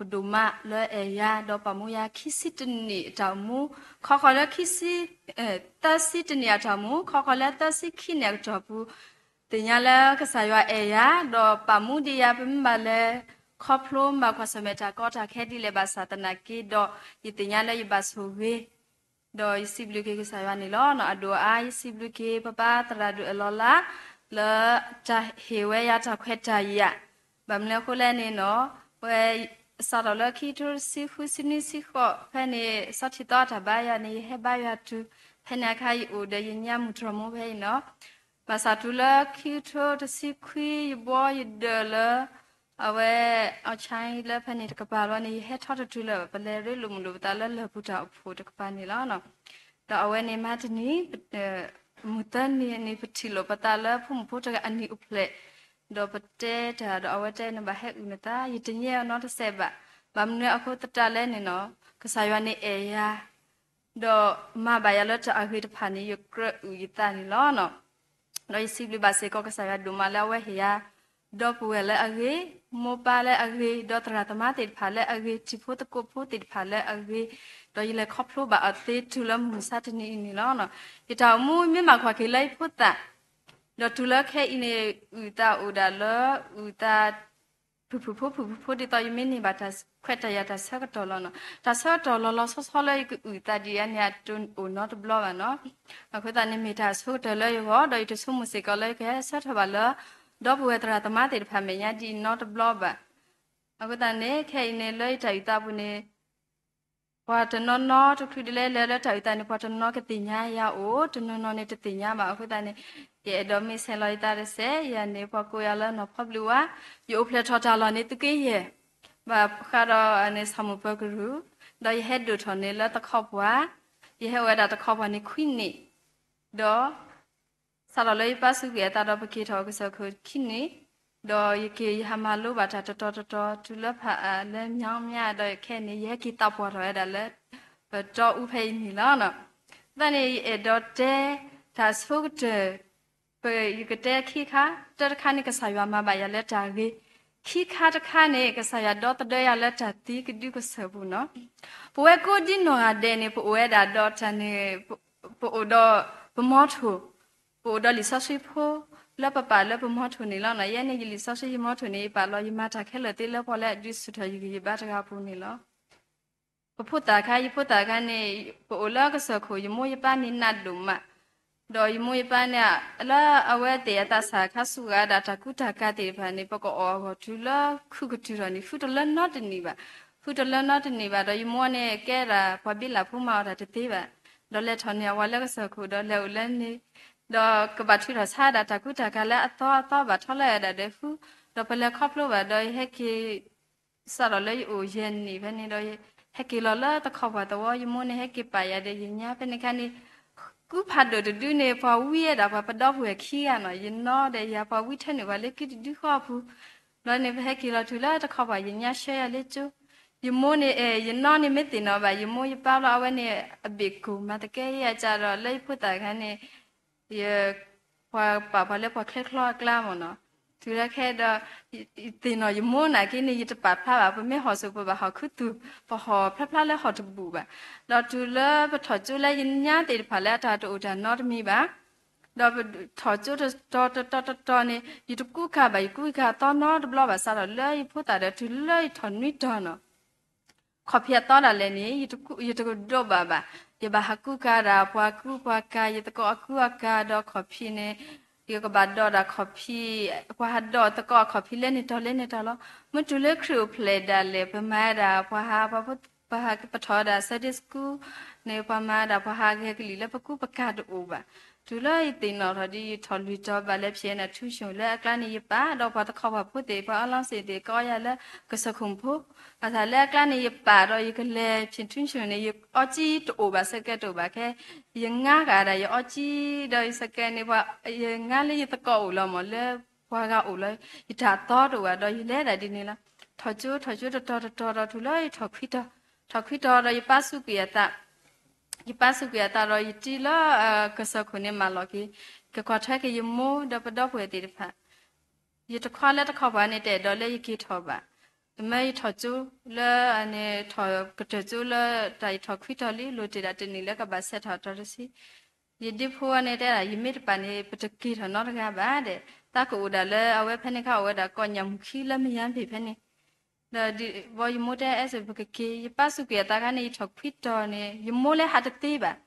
ပဒိၣ်မးလၢအဲၣ်ယၤ ဒီးပာ်မူယၤခံဆံတနံၣ်အတၢ်အိၣ်မူ, ခီဃီၤလၢခံဆံ, သၢဆံတနံၣ်အတၢ်အိၣ်မူ, ခီဃီၤလၢသၢဆံခံနံၣ်အကတီၢ်ပူၤ, သ့ၣ်ညါလၢကစၢ်ယွၤအဲၣ်ယၤ ဒီးပာ်မူဒံးယၤ ပမ့ၢ်ဘၣ်လဲၤခီဖျိ မ့ၢ်ဘၣ်ကွၢ်ဆၢၣ်မဲာ်တၢ်ကီတၢ်ခဲဒ်လဲၣ်ဘၣ်ဆၣ်သနာ်က့ဒီး ယသ့ၣ်ညါလၢယဘၣ်ဆိၣ်ဂ့ၤ ဒီးယစံးဘျုးက့ၤကစၢ်ယွၤန့ၣ်လီၤ. အဒိၣ်အါ ယစံးဘျုးက့ၤပပၢ်သရၣ်ဒိၣ်အလီၤလး လၢတၢ်ဟ့ၣ်ဝဲယၤတၢ်ခွဲးတၢ်ယာ်, ဘၣ်မနုၤအဃိလဲၣ်န့ၣ်နီၤ, ဝဲ စးထီၣ်လၢခံကထိတဆံဃု ဆံနွံ ဆံဃိး ဖဲန့ၣ် စီၤထံသီအတၢ်ဘါယွၤန့ၣ် ယဟဲဘါယွၤတုၤ, ဖဲန့ၣ်အခါယအိၣ်ဒီးယညါမုၢ်တြီၢ်မူဖဲအံၤနီၤ, ဘၣ်ဆၣ်တုၤလၢခံကထိတဆံခွံ ယဘှီယဒၢးလၢ အဝဲ အီၣ်ဆါလၢဖဲန့ၣ်တကပၤလီၤန့ၣ် ယဟဲထီၣ်တတုၤလၢၤဘၣ်, ပလဲၤရ့လိာ်မုာ်လိာ်ပသးလၢလၢၢ်ပူၤတၢ်အိၣ်ဖှိၣ်တကပၤန့ၣ်လီၤ. ဒီးအဝဲန့ၣ်မၤတနံၤ, မုၢ်သၢနံၤန့ၣ် ပထံၣ်လိာ်ပသးလၢဖိမုၣ်ဖိတဂၤအနံၣ်အိၣ်ဖျဲၣ်, ဒီးပတဲတၢ်ဒီးအဝဲတဲ နဘၣ်ဟဲအုၣ်နသး, ယတညဲအီၤနီတစဲးဘၣ်. ဘၣ်မနုၤအဃိသတးလဲၣ်န့ၣ်နီၤ, ကစၢ်ယွၤန့ၣ်အဲၣ်ယၤ ဒီးမၤဘၣ်ယၤလၢတၢ်အဂ့ၤတဖၣ်န့ၣ် ယကြၢးအုၣ်ယသးန့ၣ်လီၤ. ဒီးယစံးဘျုးဘၣ်စ့ၢ်ကီးကစၢ်ယွၤဒိၣ်မးလၢအဝဲဟ့ၣ်ယၤ ဒီပုၢ်ဝဲၢ်လၢအဂ့ၤ, မိၢ်ပၢ်လၢအဂ့ၤ, ဒီးသရၣ်သမါသ့ၣ်တဖၣ်လၢအဂ့ၤ, တံၤဖိသကိးဖိသ့ၣ်တဖၣ်လၢအဂ့ၤ, ဒီးယလဲၤခီဖျိဘၣ်အီၤသ့တုၤလၢမုၢ်မဆါတနံၤအံၤန့ၣ်လီၤ. ယတၢ်အိၣ်မူမ့ၢ်မၤကွၢ်က့ၤလၢယဖိသၣ် ဒီးတုၤလၢခဲအံၤန့ၣ် အုၣ်သးအိၣ်ဒၣ်လၢ အုၣ်သး ဖုၣ်ဖုၣ်ဖိဖုၣ်ဖုၣ်ဖိ ဒ်သိးယမ့ၢ်န့ၢ်ဘၣ်တၢ်ခွဲးတၢ်ယာ်တၢ်ဆၢကတီၢ်လီၤနီၤ. တၢ်ဆၢကတီၢ်လီၤလီၤဆီဆီလၢယကအုၣ်သးဒ်အံၤန့ၣ် အတအိၣ်နီတဘျီဘၣ်နီၤ. အဃိသတးန့ၣ်မ့ၢ်တၢ်ဆိကတၢၢ်လၢယဂီၢ် ဒီးယတဆိကမိၣ်စ့ၢ်ကီးလၢယကဟဲဆၢထၢၣ်ဘၣ်လၢ ဒီပုၢ်ဝဲၢ်သရၣ်သမါသ့ၣ်တဖၣ်မဲာ်ညါဒ်အံၤနီတဘျီဘၣ်. အဃိသတးန့ၣ် ခဲအံၤန့ၣ်လၢယတၢ်အုၣ်သးပူၤန့ၣ် ပှၤတနီၤနီၤတချုးဒ်လဲၣ်လဲၣ်လၢတၢ်အုၣ်သးန့ၣ် ပှၤတနီၤကသ့ၣ်ညါယၤအိၣ်, တနီၤနီၤန့ၣ်တသ့ၣ်ညါဘၣ်. အဃိသတးန့ၣ် ယအဲၣ်ဒိးမ့ၢ်ဆဲးလီၤယသးတစဲး, ယၤန့ၣ် ပှၤကိးယၤလၢနီၢ်ဖီဘျုးဝါ, ယအိၣ်ဖျဲၣ်ထီၣ်တၢ်လီၢ်န့ၣ် သုးက့ယဲၢ်, ဘၣ်ဃးဒီးန့ၣ် ဆၣ်မိၣ်ပၢၤကရူၢ်, ဒီးယဟဲဒိၣ်ထီၣ်န့ၣ်လၢတခီပှၤ, ယဟဲအိၣ်ဝဲဒၣ်တခီပှၤန့ၣ်ခွံနံၣ်, ဒီး စးထီၣ်လၢယပၢ်စူးကွံာ်အသးဒီးပက့ၤထီၣ်ကစၢၢ်ခိၣ်ခံနံၣ်, ဒီးယက့ၤယဟးမၤလိဘၣ်တၢ်တတီၤတတီၤ တုၤလၢဖးအါလၢမၠီမၠါ ဒီးခဲအံၤန့ၣ် ယဟဲက့ၤသးပှၢ်ထီၣ်ဝဲဒၣ်လၢ ပတီအူဖဲအံၤန့ၣ်လီၤ. အဃိသတးန့ၣ် ယအဲၣ်ဒိးတဲ တၢ်ဆိကတၢၢ် ပယကတဲခံခါ, တၢတခါန့ၣ် ကစၢ်ယွၤမၤဘၣ်ယၤလၢတၢ်ဂ့ၤ, ခံခါတခါန့ၣ် ကစၢ်ယွၤဒီသဒၢယၤလၢတၢ်သံကဒုကစၢၢ်ပူၤနီၤ. ပဝဲကိးဒ်နီၢ်ဂၤဒဲးန့ၣ် ပအိၣ်ဝဲဒၣ်ဒီးတၢ်န့ၣ် ပအိၣ်ဒီးပမီထိၣ်, ပအိၣ်ဒီးလံာ်စီဆှံဖိ လၢပပာ်လၢပမီထိၣ်န့ၣ်လီၤ. ယဲန့ၣ်ယလံာ်စီဆှံယမီထိၣ်န့ၣ် ယပာ်လီၤယမၤတၢ်ခဲလၢာ်သ့လၢပှၤလၢအဒုးဆူၣ်ထီၣ်ယဂံၢ်ယဘါတဂၤအပူၤန့ၣ်လီၤ. ပဖိသၣ်ခါ, ယဖိသၣ်ခါန့ၣ် ပအိၣ်လၢကစၢၢ်ခိၣ် ယမိၢ်ယပၢ်န့ၣ်နးဒိၣ်မး, ဒီးယမိၢ်ယပၢ်န့ၣ် လၢအဝဲသ့ၣ်အသးစၢ်ခါဆူၣ်ဂၤဒၣ်တၢ်ကူတၢ်ကၤသ့ၣ်တဖၣ်န့ၣ် ပကအီၣ်အဂီၢ်တုၤလၢခုကတုၤထီၣ်န့ၣ် ဃုတလၢနီတနံၣ်ဘၣ်, ဃုတလၢနီတနံၣ်ဘၣ် ဒီးယမိၢ်န့ၣ်ကဲဒၣ်ပှၤဘံလၣ်ဖိမၤအီၣ်တၢ်တသ့ဘၣ်, ဒီးလဲၤထီၣ်န့ၢ်အဝၤလၢကစၢၢ်ခိၣ်ဒီးလဲၤအိၣ်လၢန့ၣ်, ဒီးကဘၣ်ထုးထီၣ်ဆါဒၣ်တၢ်ကူတၢ်ကၤလၢအသီအသီဘၣ်ထီလၢအဒၣ်ဒီးဃု, ဒီးပလဲၤခီဖျိဘၣ်ဒီးယဟဲက့ၤ စးထီၣ်လၢယအိၣ်ယဲၢ်နံၣ်ဖဲန့ၣ်ဒီး ဟဲက့ၤလီၤလၢတခီပှၤသဝီ ယမိၢ်န့ၣ်ဟဲက့ၤပာ်ယၤဒီးယညါဖဲန့ၣ်ခါန့ၣ်, ကူဖးဒိၣ်တဒုန့ၣ် ပှၤဝံအဲဒၣ်ပှၤပဒီပုၢ်ဝဲၢ်ခံဂၤနီၤ, ယနီဒီးယၤပှၤဝံထဲနုာ်ပှၤလၢကုတဒုဃီအပူၤ, ဘျီန့ၣ် ပဟဲက့ၤလီၤတုၤလၢတခီပှၤယညါဆှၢယၤလၢကၠိ, ယမိၢ်န့ၣ် ယနီန့ၣ်မ့ၢ်သ့ၣ်နီၣ်ဘၣ် ယမိၢ်ယပၢ်ဘျီအဝဲန့ၣ် အဘ့ၣ်ကိၢ်မၤသကဲယၤကဒီးလၢယဖိသၣ်ခါန့ၣ် ယ ပှၤပာ်ပှၤလၢပှၤချၢချီအကျါမ့ၢ်နီၤ, တုၤလၢခဲဒီး ယသ့ၣ်နီၣ်ယမိၢ်နာ်က့န့ၣ် ယတပာ်ဖျါဘၣ်, ပမ့ၢ်ဟီၣ်စိၤပဘၣ်ဟီၣ်ခူသူၣ်, ပဟီၣ်ဖျါဖျါလၢဟီၣ်တဘူၣ်ဘၣ်, ဒီးတုၤလၢပထီၣ်ကၠိလၢယညါသ့ၣ်တဖၣ်လၢအတၢ်တအိၣ်တၢ်နီတမံၤဘၣ်, ဒီးပထီၣ်ကၠိတတီၤတတီၤတတီၤန့ၣ် ယတကူကၤဘၣ် ယကူကၤသီနီတဘျီဘၣ် စးထီၣ်လၢယဖိသၣ်ဒီးတုၤလၢယထီၣ်နွံတီၤနီၤ ခီၣ်ဖံးအသီဒၣ်လဲာ်န့ၣ် ယတကဒိးဘၣ်ဘၣ်, ယဘၣ်ဟးကူကၤဒၣ်ပှၤကူပှၤကၤ ယသကိးအကူအကၤဒီးခီၣ်ဖံးန့ၣ် ယကဘၣ်ဒိးဒၣ်ခီၣ်ဖံး, ပှၤဟးဒိးသကိးအခီၣ်ဖံးလၢန့ၣ်တီၤလၢန့ၣ်တီၤလီၤ. မ့ၢ်တုၤလၢခရံာ်အိၣ်ဖျဲၣ်ဒၣ်လဲာ် ပမၤဒၣ်ပှၤဟး ပှၤဟးပထီၣ်ဝဲဒၣ် Sunday school န့ၣ် ပှၤမၤဒၣ်ပှၤဟးဂဲၤကလံၣ်လၢပကူပကၤတအိၣ်ဘၣ်. တုၤလၢယသ့ၣ်နီၣ်ထီၣ်ဒီး ယထီၣ်လွံၢ်တီၤဘၣ်လဲၤဖျဲးနၤထူၣ်ဆိၣ်လၢအကျါန့ၣ် ယပၢ်ဒီးပှၤသကိးပှၤဖိသ့ၣ် ပှၤအီလီၤစ့ၣ်သ့ၣ် ကိးယၤလၢကစၢၢ်ခိၣ်ဖိ, ဘၣ်ဆၣ်လၢအကျါန့ၣ် ယပၢ်ဒီးယကလဲၤဖျဲးထူၣ်ဆိၣ်န့ၣ် ယအီကံတအိၣ်ဘၣ် စကဲတအိၣ်ဘၣ်ခဲ, ယငါဃာ်ဒၣ်ယအီကံ ဒီးယစကဲန့ၣ် ယငါလၢယသကိးအိၣ်လီၤမ့ၢ်လၢပှၤဂၤအိၣ်လီၤ, ယတၢ်သီတအိၣ်ဘၣ်ဒီးယလဲၤဒၣ်ဒ်န့ၣ်လီၤ. ထီၣ်ကၠိ ထီၣ်ကၠိတတီၤတတီၤဒီးတုၤလၢယထီၣ်ခွံတီၤ, ထီၣ်ခွံတီၤဒီးယပၢ်စူးကွံာ်အသး ယပၢ်စူးကွံာ်အသးဒီးယတံၤလၢကစၢၢ်ခိၣ်န့ၣ်မၤလီၤက့ၤ, ကကွၢ်ထွဲက့ၤယမိၢ်ဒီးပဒီပုၢ်ဝဲၢ်သ့ၣ်တဖၣ်, ယတခွါလၢတခီပှၤန့ၣ် တအဲၣ်ဒိးလၢယက့ၤထီၣ်ဘၣ် မ့ၢ်ယထီၣ်ကၠိလၢ အန့ၣ်ထီၣ်ကတၢၢ်ကၠိလၢ တၢ်ယထီၣ်ခွံတီၤလံ လိၣ်တ့ၢ်ဒၣ်တနံၣ်လၢကဘၣ်ဆဲးထီၣ်တီၤတဆံ, ယဒ့ဖိန့ၣ်တဲဒၣ် ယမ့ၢ်တပာ်န့ၣ် ပတက့ၤထီၣ်နီတဂၤဘၣ်ဒဲး, သးကအိၣ်ဒၣ်လၢအဝဲဖဲန့ၣ်ခါ အိၣ်ဝဲဒၣ်ကိးညၣ်မုၢ်ခံလၢမယါဘ့ၣ်ဖဲန့ၣ် ဒီးဝံၤယမိၢ်တဲအဲၣ်စၢၣ် ပကက့ၤ, ယပၢ်စူးကွံာ်အသးခါန့ၣ် ယထီၣ်ခွံတီၤန့ၣ် ယမိၢ်လၢဟးတသ့ဘၣ်,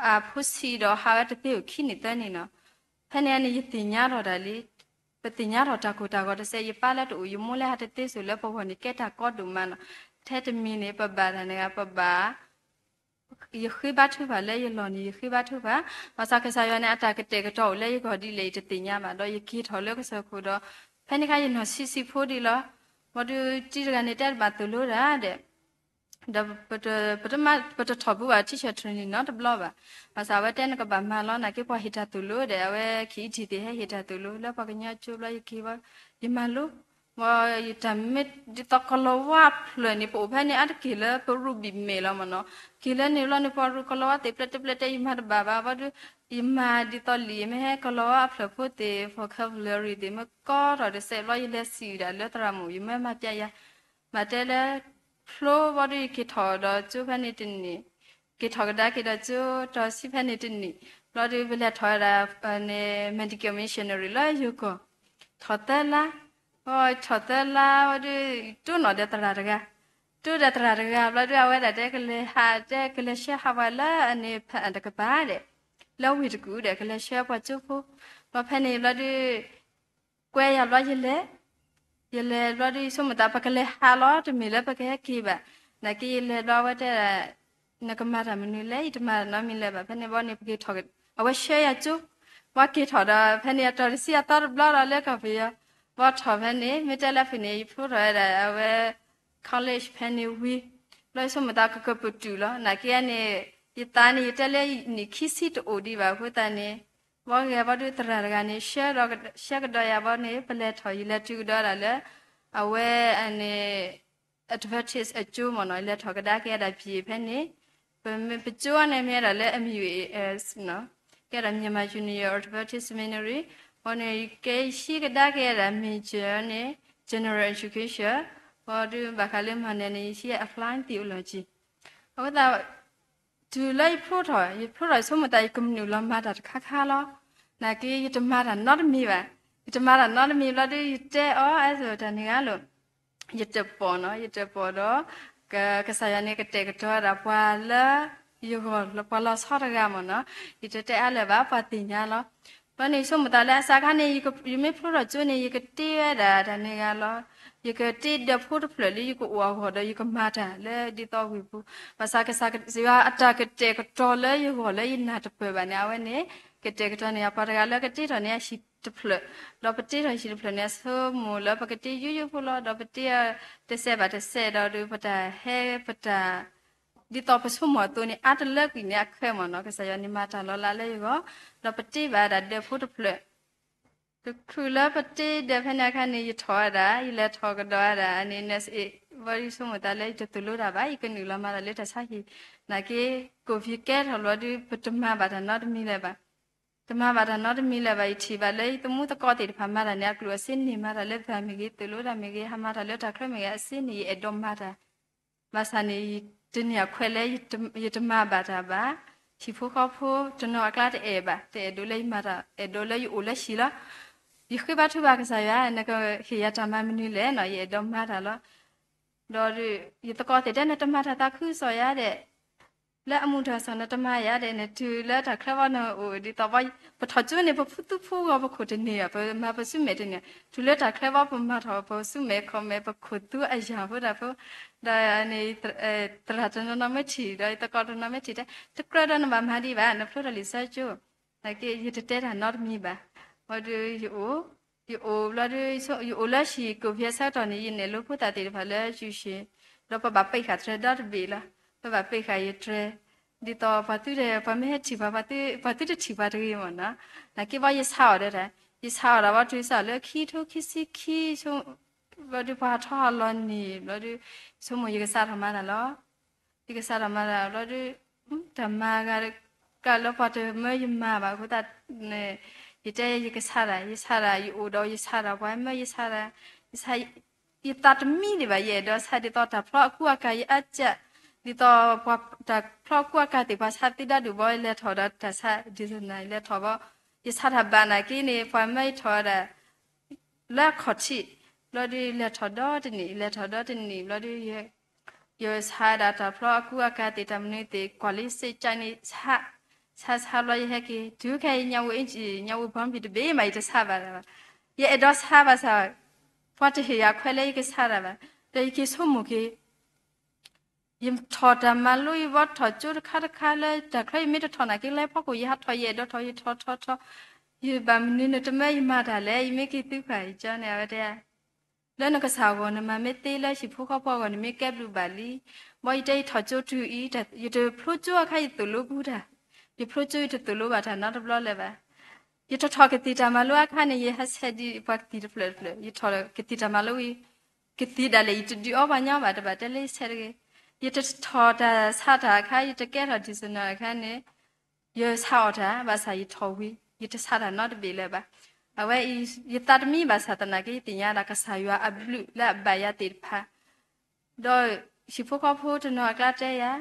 အဖိဆံးဒီးဟးဝဲတသ့အိၣ်ခံနံၣ်သၢနံၣ်နီၤ, ဖဲန့ၣ်န့ၣ် ယသ့ၣ်ညါထီၣ်တၢ်လံ, ပသ့ၣ်ညါထီၣ်တၢ်ကိၢ်တၢ်ဂီၤတစဲး, ယပၢ်လၢတအိၣ် ယမိၢ်လၢဟးတသ့စိၤလၢပဂီၢ်န့ၣ် ကဲတၢ်ကီဒိၣ်မးနီၤ, ထဲတမံၤန့ၣ် ပဘၣ်တၢ်န့ၣ်ဂ့ၤ ပဘၣ် ယဃ့ဘါထုကဖၣ်လၢယလီၢ်န့ၣ် ယဃ့ဘါထုကဖၣ်, ဘၣ်ဆၣ်ကစၢ်ယွၤန့ၣ် အတၢ်ကတဲာ်ကတီၤအိၣ်လၢယဂီၢ်ဒ်လဲၣ် ယတသ့ၣ်ညါဘၣ်, ဒီးယက့ၤထီၣ်လၢကစၢၢ်ခိၣ်ဒီး ဖဲန့ၣ်ခါယနီၢ်ဆံးဆံးဖိဒံးလီၤ, ဘၣ်ဒီးတံၤတဂၤန့ၣ် တဲတဘၣ်သိၣ်လိဒၣ်ဒဲး, ဒီး ပတထီၣ်ဘူးဘၣ် teacher training နီတဘျီဘၣ်, ဘၣ်ဆၣ်အဝဲတဲနကဘၣ်မၤလီၤ, နာ်က့ပှၤဟ့ၣ်တၢ်သိၣ်လိဒီး အဝဲခံအံၤထံၣ်သ့ၣ်ဟဲဟ့ၣ်တၢ်သိၣ်လိလၢပှၤကညီကၠိဘျီ ယက့ၤဘၣ်, ယမၤလိ တၢ်မ့ၢ်ဒ်သိးကလီၤဝါအဖျၢၣ်န့ၣ် ပအိၣ်ဖဲန့ၣ် အါတက့ၢ်လၢပရူးဘံၣ်မဲာ်လီၤမ့ၢ်နီၤ, က့ၤလၢန့ၣ်ဘျီန့ၣ် ပှၤရူးကလီၤဝါသ့ၣ်ပျဲၢ်တပျဲၢ်တဲ ယမၤတဘၣ်ဘၣ်, ဘၣ်ဒီး ယမၤဒ်သိးလံာ်မ့ၢ်ဟဲကလီၤဝါအဖျၢၣ်ဖိသ့ၣ် vocabulary သ့ၣ် မ့ၢ်ကီထီၣ်တစဲးဘျီ ယလဲၤစံးဒၣ်လၢသရၣ်မုၣ် ယမ့ၢ်မၤပျဲယၤ ဘၣ်တဲလၢ ဖျိဘၣ်ဒီးယက့ၤထီၣ်ဒီးကၠိဖဲန့ၣ်တနံၣ်, က့ၤထီၣ်ကဒါက့ၤဒီးကၠိ တီၤဆံဖဲန့ၣ်တနံၣ်, ဘျီဒီးပလဲၤထီၣ်ဝဲဒၣ်န့ၣ် medical missionary လၢယိၤကီၢ်, ထီၣ်သၢလါ, ထီၣ်သၢလါဘၣ်ဒီး တိၢ်နီၣ်ဒီးသရၣ်တဂၤ, တိၢ်ဒီးသရၣ်တဂၤ ဘျီဒီးအဝဲဒၣ်တဲကလဲၤဟး တဲကလဲၤဆှၢဟးပှၤလၢအန့ၣ်တကပၤဒဲး, လၢဝ့ၢ်တကူၣ်ဒီး ကလဲၤဆှၢပှၤကၠိဖိ, ဘျီဖဲန့ၣ်ဘျီဒီး ကွဲယၤဘျီယလဲၤ, ယလဲၤဘျီဒီးယဆိကမိၣ်သး ပကလဲၤဟးလီၤ တမ့ၢ်လၢပကဟဲက့ၤဘၣ်, နာ်က့ယလဲၤဘျီအဝဲတဲဒၣ် နကမၤတၢ်မနုၤလဲၣ်, ယတမၤတၢ်နီတမံၤလၢၤဘၣ်, ဖဲန့ၣ်ဘျီန့ၣ် ပက့ၤထီၣ်, အဝဲဆှၢယၤကၠိ, ဘၣ်က့ၤထီၣ်ဒီး ဖဲန့ၣ်အတီၤတဆံအသီတဘျီဒီးလၢကီၢ်ပယီၤ, ဘၣ်ထီၣ်ဖဲန့ၣ် မ့ၢ်တဲလၢဖုၣ်န့ၣ် ယဖျိထီၣ်ဝဲဒၣ် အဝဲ college ဖဲန့ၣ်ဝံၤ, ဘျီယဆိကမိၣ်သးကကပတုာ်လီၤ, နာ်က့န့ၣ် ယသးန့ၣ် ယတဲလၢနံၣ်ခံဆံတအိၣ်ဒံးဘၣ်အဃိသတးန့ၣ် ဘၣ်ဂ့ၤဘၣ်ဒီးသရၣ်တဂၤန့ၣ် ဆှၢဒီး ဆှၢကဒီးယၤဘျီန့ၣ် ပလဲၤထီၣ် ယလဲၤတုၤကဒီးဒၣ်လၢ အဝဲန့ၣ် Adventist အကၠိမ့ၢ်နီၤ, ယလဲၤထီၣ်ကဒါက့ၤဒၣ်ဘၣ်ဖဲန့ၣ်, ပကၠိန့ၣ်မ့ၢ်ဝဲဒၣ်လၢ M U A S နီၤ, ကဲဒၣ် Myanmar Union Adventist Seminary, ဘၣ်န့ၣ် ကဲယဟံးကဒါက့ၤဒၣ် major န့ၣ် General Education, ဘၣ်ဒီးဘၣ်ဃးလၢ minor န့ၣ် ယဟံး Applied Theology, အဃိသတး တုၤလၢယဖျိထီၣ်, ယဖျိထီၣ်ယဆိကမိၣ်သး ယကနုာ်လီၤမၤတၢ်တခါခါလီၤ, နာ်က့ ယတမၤတၢ်နီတမံၤဘၣ်, ယတမၤတၢ်နီတမံၤဘျီဒီး ယတဲအီၤ အဲၣ်စၢၣ် တၢ်န့ၣ်ဂ့ၤလီၤ, ယတပိာ်နီၤ, ယတပိာ်ဒီး ကစၢ်ယွၤန့ၣ် ကတဲာ်ကတီၤဝဲဒၣ်ပှၤလၢ ယဂီၢ်လၢပှၤလီၤဆီတဂၤမ့ၢ်နီၤ, ယတတဲအါလၢၤဘၣ် ပှၤသ့ၣ်ညါလီၤ, ဘျီန့ၣ် ယဆိကမိၣ်သးလၢအစးခါန့ၣ် ယမ့ၢ်ဖျိထီၣ်ကၠိန့ၣ် ယကတ့ဝဲဒၣ်တၢ်န့ၣ်ဂ့ၤလီၤ, ယကတ့ဒၢးဖိတဖျၢၣ်လၢယကအိၣ်အဂီၢ်ဒီး ယကမၤတၢ်လၢဒ်သိးဝ့ၢ်ပူၤ, ဘၣ်ဆၣ်ကစၢ်ယွၤအတၢ်ကတဲာ်ကတီၤလၢယဂီၢ်လၢယနၢ်တပၢၢ်ဘၣ်န့ၣ် အဝဲန့ၣ် ကတဲာ်ကတီၤန့ၢ်ယၤ ပှၤတဂၤလၢကတ့ထီၣ်န့ၢ် အဟံၣ်တဖျၢၣ်, ဒီးပတ့ထီၣ်ဟံၣ်တဖျၢၣ်န့ၣ် အဆိကမိၣ်လၢပကတ့ယိယိဖိလီၤ, ဒီးပတ့တစဲးဘၣ်တစဲးဒီး ပတၢ်ဟဲပတၢ် ဒ်သိးပဆိကမိၣ်အသိးန့ၣ် အါတလၢကွံာ်န့ၣ်အခဲမ့ၢ်နီၤ, ကစၢ်ယွၤန့ၣ်မၤတၢ်လီၤလးလၢယဂီၢ်, ဒီးပတ့ဘၣ်ဒၣ်ဒၢးဖိတဖျၢၣ်, တချုးလၢပတ့ဒၢးဖဲန့ၣ်အခါန့ၣ် ယထီၣ်ဝဲဒၣ် ယလဲၤထီၣ်ကဒီးဝဲဒၣ် အန့ၣ် နၢ်စ့ၣ်, ဘၣ်ဒီးယဆိကမိၣ်သးလၢယတသိၣ်လိတၢ်ဘၣ် ယကနုာ်လီၤမၤတၢ်လၢတၢ်ဆါဟံၣ်, နာ်က့ ကိၣ်ဖံးကဲထီၣ်ဘျီဒီး ပတမၤဘၣ်တၢ်နီတမံၤလၢၤဘၣ်, တမၤဘၣ်တၢ်နီတမံၤလၢၤဘၣ်, ယထံၣ်ဘၣ်လၢယသမူသကိးသ့ၣ်တဖၣ်မၤတၢ်န့ၣ် အကျိၣ်အစ့န့ၢ်မၤတၢ်လၢပှၤမ့ၢ်ဂ့ၤ သိၣ်လိတၢ်မ့ၢ်ဂ့ၤ ဟးမၤတၢ်လၢတၢ်ချၢမ့ၢ်ဂ့ၤ အစ့န့ၣ် ယအဲၣ်ဒိးမၤတၢ် ဘၣ်ဆၣ်န့ၣ် တန့ၢ်အခွဲးလၢ ယတမၤဘၣ်တၢ်ဘၣ်, ဟံၣ်ဖိဃီဖိတနီၤအကျါတအဲၣ်ဘၣ်, တအဲၣ်ဒိးလၢယမၤတၢ်, အဲၣ်ဒိးလၢယအိၣ်လၢဟံၣ်လီၤ. ယဃ့ဘါထုကဖၣ်ကစၢ်ယွၤ နကဟ့ၣ်ယၤတၢ်မၤမနုၤလဲၣ်နီၤ, ယအဲၣ်ဒိးမၤတၢ်လီၤ. ဒီးယသကိးသ့ၣ်တဲ နတမၤတၢ်သးခုကစီၣ်ယၤဒဲး, လၢအမုၢ်တၢ်စီၣ်နတမၤယၤဒဲး, နတုၤလၢတၢ်ချၢဘီနအိၣ်ဒ်သိး ပထီၣ်ကၠိန့ၣ် ပဖုသူဖုဂီၤပခိၣ်တန့ၢ်ဘၣ်, ပမၤပစုမဲာ်တန့ၢ်, တုၤလၢတၢ်ချၢဘီပမၤထီၣ်ပစုမဲာ်ခီၣ်မဲာ် ပခိၣ်သူအယၢ်ဖိတၢ်ဖိ, ဒီးန့ၣ် သရၣ်တနီၤနီၤမ့ၢ်ထံၣ် ဒီးယသကိးတနီၤမ့ၢ်ထံၣ်တဲ တကြၢးဒီးနဘၣ်မၤဒံးဘၣ်, နဖျိထီၣ်လံာ်စီဆှံကၠိ, နာ်က့ ယတတဲတၢ်နီတမံၤဘၣ်. ဘၣ်ဒီးယအိၣ်, ယအိၣ်ဘျီဒီး ယအိၣ်လၢဟံၣ်ကိၣ်ဖံးအဆၢကတီၢ်န့ၣ် ယနဲၣ်လိဖိသၣ်သ့ၣ်တဖၣ်လၢ Jewish, ဒီးပဘၣ်ပ့းဃာ်တြဲၤဒီတဘ့ၣ်လီၤ. ပဘၣ်ပ့းဃာ်ယတြဲၤ, ဒ်သိးပှၤသုတ, ပှၤမ့ၢ်ဟဲထံၣ်ပှၤ, ပှၤသုတထံၣ်ပှၤတဂ့ၤမ့ၢ်နီၤ. နာ်က့ဘီယဆါအီၤဒီးတၢ်, ယဆါအီၤဒီးဘီတုၤစးလၢခံထိခံဆံခံ ဘျီဒီးပှၤဟးထီၣ်ဟးလီၤန့ၣ် ဘျီဒီး ဆိကမိၣ်ယကစးထီၣ်မၤတၢ်လီၤ. ယကစးထီၣ်မၤတၢ်ဘျီဒီး တၢ်မၤဂၤ ကလၢပှၤတမၢယမၤဘၣ်အဃိသတးန့ၣ် ယတဲယကစးတၢ်, ယစးတၢ် ယအိၣ်ဒီးယစးတၢ် ပှၤမၢယစးတၢ်, ယစး ယသးတမံဒံးဘၣ်, ယအဲၣ်ဒိးဆါဒ်သိးတၢ်ဖျီအကူအကၤ ယအါကၢ်, ဒ်သိးတၢ်ဖျီအကူအကၤသ့ၣ် ပှၤဆါသ့ဒၣ်ဒူၣ်ဘီ လဲၤထီၣ်ဒီးတၢ်ဆါ designer လဲၤထီၣ်ဘီ, ယဆါတၢ်ဘၣ်နာ်က့န့ၣ် ပှၤမၢယထီၣ်ဝဲဒၣ် လၢအခီၣ်ထံး, ဘျီဒုးလဲၤထီၣ်ဒီတနံၣ် လဲၤထီၣ်ဒီတနံၣ် ဘျီဒုး ယဆါဒၣ်တၢ်ဖျီအကူအကၤသ့ၣ် တၢ်မနုၤသ့ၣ် ကွၢ်လၢစ့ကၠါန့ၣ်ဆါ, ဆါဆါဘျီယဟဲက့ၤ တုၤခဲအံၤ ညၣ်ဝူ ညၣ်ဝူ ဘီမံၤတဘ့ၣ်မး ယတဆါဘၣ်ဒံးဘၣ်. ယအဲၣ်ဒိးဆါဘၣ်ဆၣ် ပှၤတဟ့ၣ်ယၤခွဲးလၢယကဆါတၢ်ဘၣ်, ဒီးယက့ၤဆိကမိၣ်က့ၤ ယထီၣ်တၢ်မၤလိ ယဘီထီၣ်ကၠိတခါတခါလၢ တၢ်ချၢယမ့ၢ်တထီၣ်နာ်က့ လၢဖီခိၣ် ယဟးထီၣ် ယအဲၣ်ဒိးထီၣ် ယထီၣ်ထီၣ်ထီၣ်, ယဘၣ်မနုၤနတမၢယမၤတၢ်လဲၣ်, ယမ့ၢ်က့ၤသုဖၣ်ယကၠီန့ၣ် အဝဲတဲ လၢနကစၢ်အဂီၢ် နမၤမ့ၢ်သ့လၢဟံၣ်ဖိဃီဖိအဂီၢ် နမ့ၢ်ကဲဘျုးဘၣ်လံ. ဘၣ်ယတဲယထီၣ်ကၠိတုၤအံၤ, ယတဖျိကၠိအခါ ယသိၣ်လိပူၤတၢ်, ယဖျိကၠိယတသိၣ်လိဘၣ်တၢ်နီတဘျီလၢၤဘၣ်. ယတထီၣ်ကသံၣ်တၢ်မၤလိအခါန့ၣ် ယဟးဆဲးဒံးပှၤကသံၣ်တဖျၢၣ်တဖျၢၣ်, ယထီၣ်ကသံၣ်တၢ်မၤလိဝံၤ ကသံၣ်ဒၣ်လဲာ် ယတဒုးအီပှၤညီဘၣ်တဘၣ် တဲလၢယဆဲးတဂ့ၤ. ယတထီၣ်တၢ်ဆါတၢ်အခါ ယတကဲထီၣ် designer အခါန့ၣ် ယဆါအီၣ်တၢ် ဘၣ်ဆၣ်ယထီၣ်ဝံၤ ယတဆါတၢ်နီတဘ့ၣ်လၢၤဘၣ်. အဝဲအံၤ ယသးတမံဘၣ်ဆၣ်သနာ်က့ ယသ့ၣ်ညါဒၣ်ကစၢ်ယွၤအဘျုးလၢအဘၣ်ယၤသ့ၣ်တဖၣ်, ဒီးဟံၣ်ဖိဃီဖိတနီၤအကျါတဲယၤ,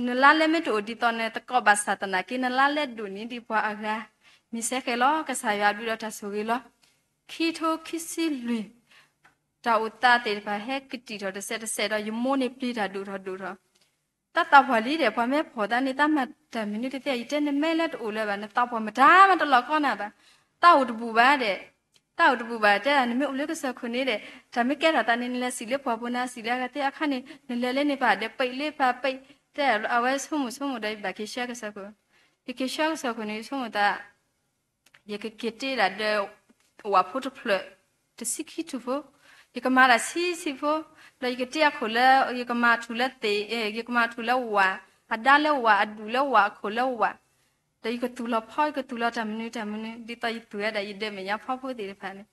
နလါလဲမ့ၢ်တအိၣ်ဒ်သိးနသကိးဘၣ်ဆၣ်သနာ်က့ နလါလဲဒိၣ်န့ၢ်ဒံးပှၤအဂၤ, မ့ၢ်စဲဃဲၤလီၤ ကစၢ်ယွၤအဘျုးဒီးတၢ်ဆိၣ်ဂ့ၤလီၤ. ခံကထိခံဆံလွံၢ် တၢ်အိၣ်သးသ့ၣ်တဖၣ်ဟဲကတံာ်ထီၣ်တစဲးတစဲးဒီး ယမိၢ်န့ၣ်ပျံၤတၢ်ဒိၣ်ထီၣ်ဒိၣ်ထီၣ်, တၢ်သးပှၢ်လံဒီး ပှၤမ့ၢ်ဖီၣ်သးန့ၣ် တၢ်မၤတၢ်မနုၤတသ့ ယတဲနမ့ၢ်လၢတအိၣ်လၢၤဘၣ် နသးပှၢ်မတၤမးတလီၤကီနၤဘၣ်. တၢ်အိၣ်တဘူၣ်ဘၣ်ဒီး, တၢ်အိၣ်တဘူၣ်ဘၣ် တဲဒၣ် နမ့ၢ်အိၣ်လၢကစၢၢ်ခိၣ်န့ၣ်ဒီး တၢ်မ့ၢ်ကဲထီၣ်သးန့ၣ် နလဲၤစံးလၢပှၢ်ပူၤ နၤစံးလၢအဂၤသ့အခါန့ၣ် နလဲၤလၢန့ၣ်ပာ်ဒီး ပံးလၢပာ်ပံး, တဲအဝဲဆိကမိၣ်ဆိကမိၣ်ဒီး ယဘၣ်က့ၤဆှၢကစၢၢ်ခိၣ်, ယက့ၤဆှၢကစၢၢ်ခိၣ်န့ၣ် ယဆိကမိၣ်သး ယကက့ၤတ့ဒၣ်ဒီး ဝၣ်ဖိတဖျၢၣ် တဆံခံထူၣ်ဖိ, ယကမၤဒၣ်ဆံဆံဖိ, ဒီးယကတ့အခိၣ်လၢ ယကမၤထူၣ်လၢသ့ၣ်, ယကမၤထူၣ်လၢဝၣ်, အဒါလၢဝၣ်, အဒူၣ်လၢဝၣ်, အခိၣ်လၢဝၣ်, ဒီးယကသူၣ်လီၤဖီ ယကသူၣ်လီၤတၢ်မနုၤတၢ်မနုၤ ဒ်သိးယသူၣ်ဝဲဒၣ်ယဒၢးမဲာ်ညါဖီဖိသ့ၣ်တဖၣ်န့ၣ်,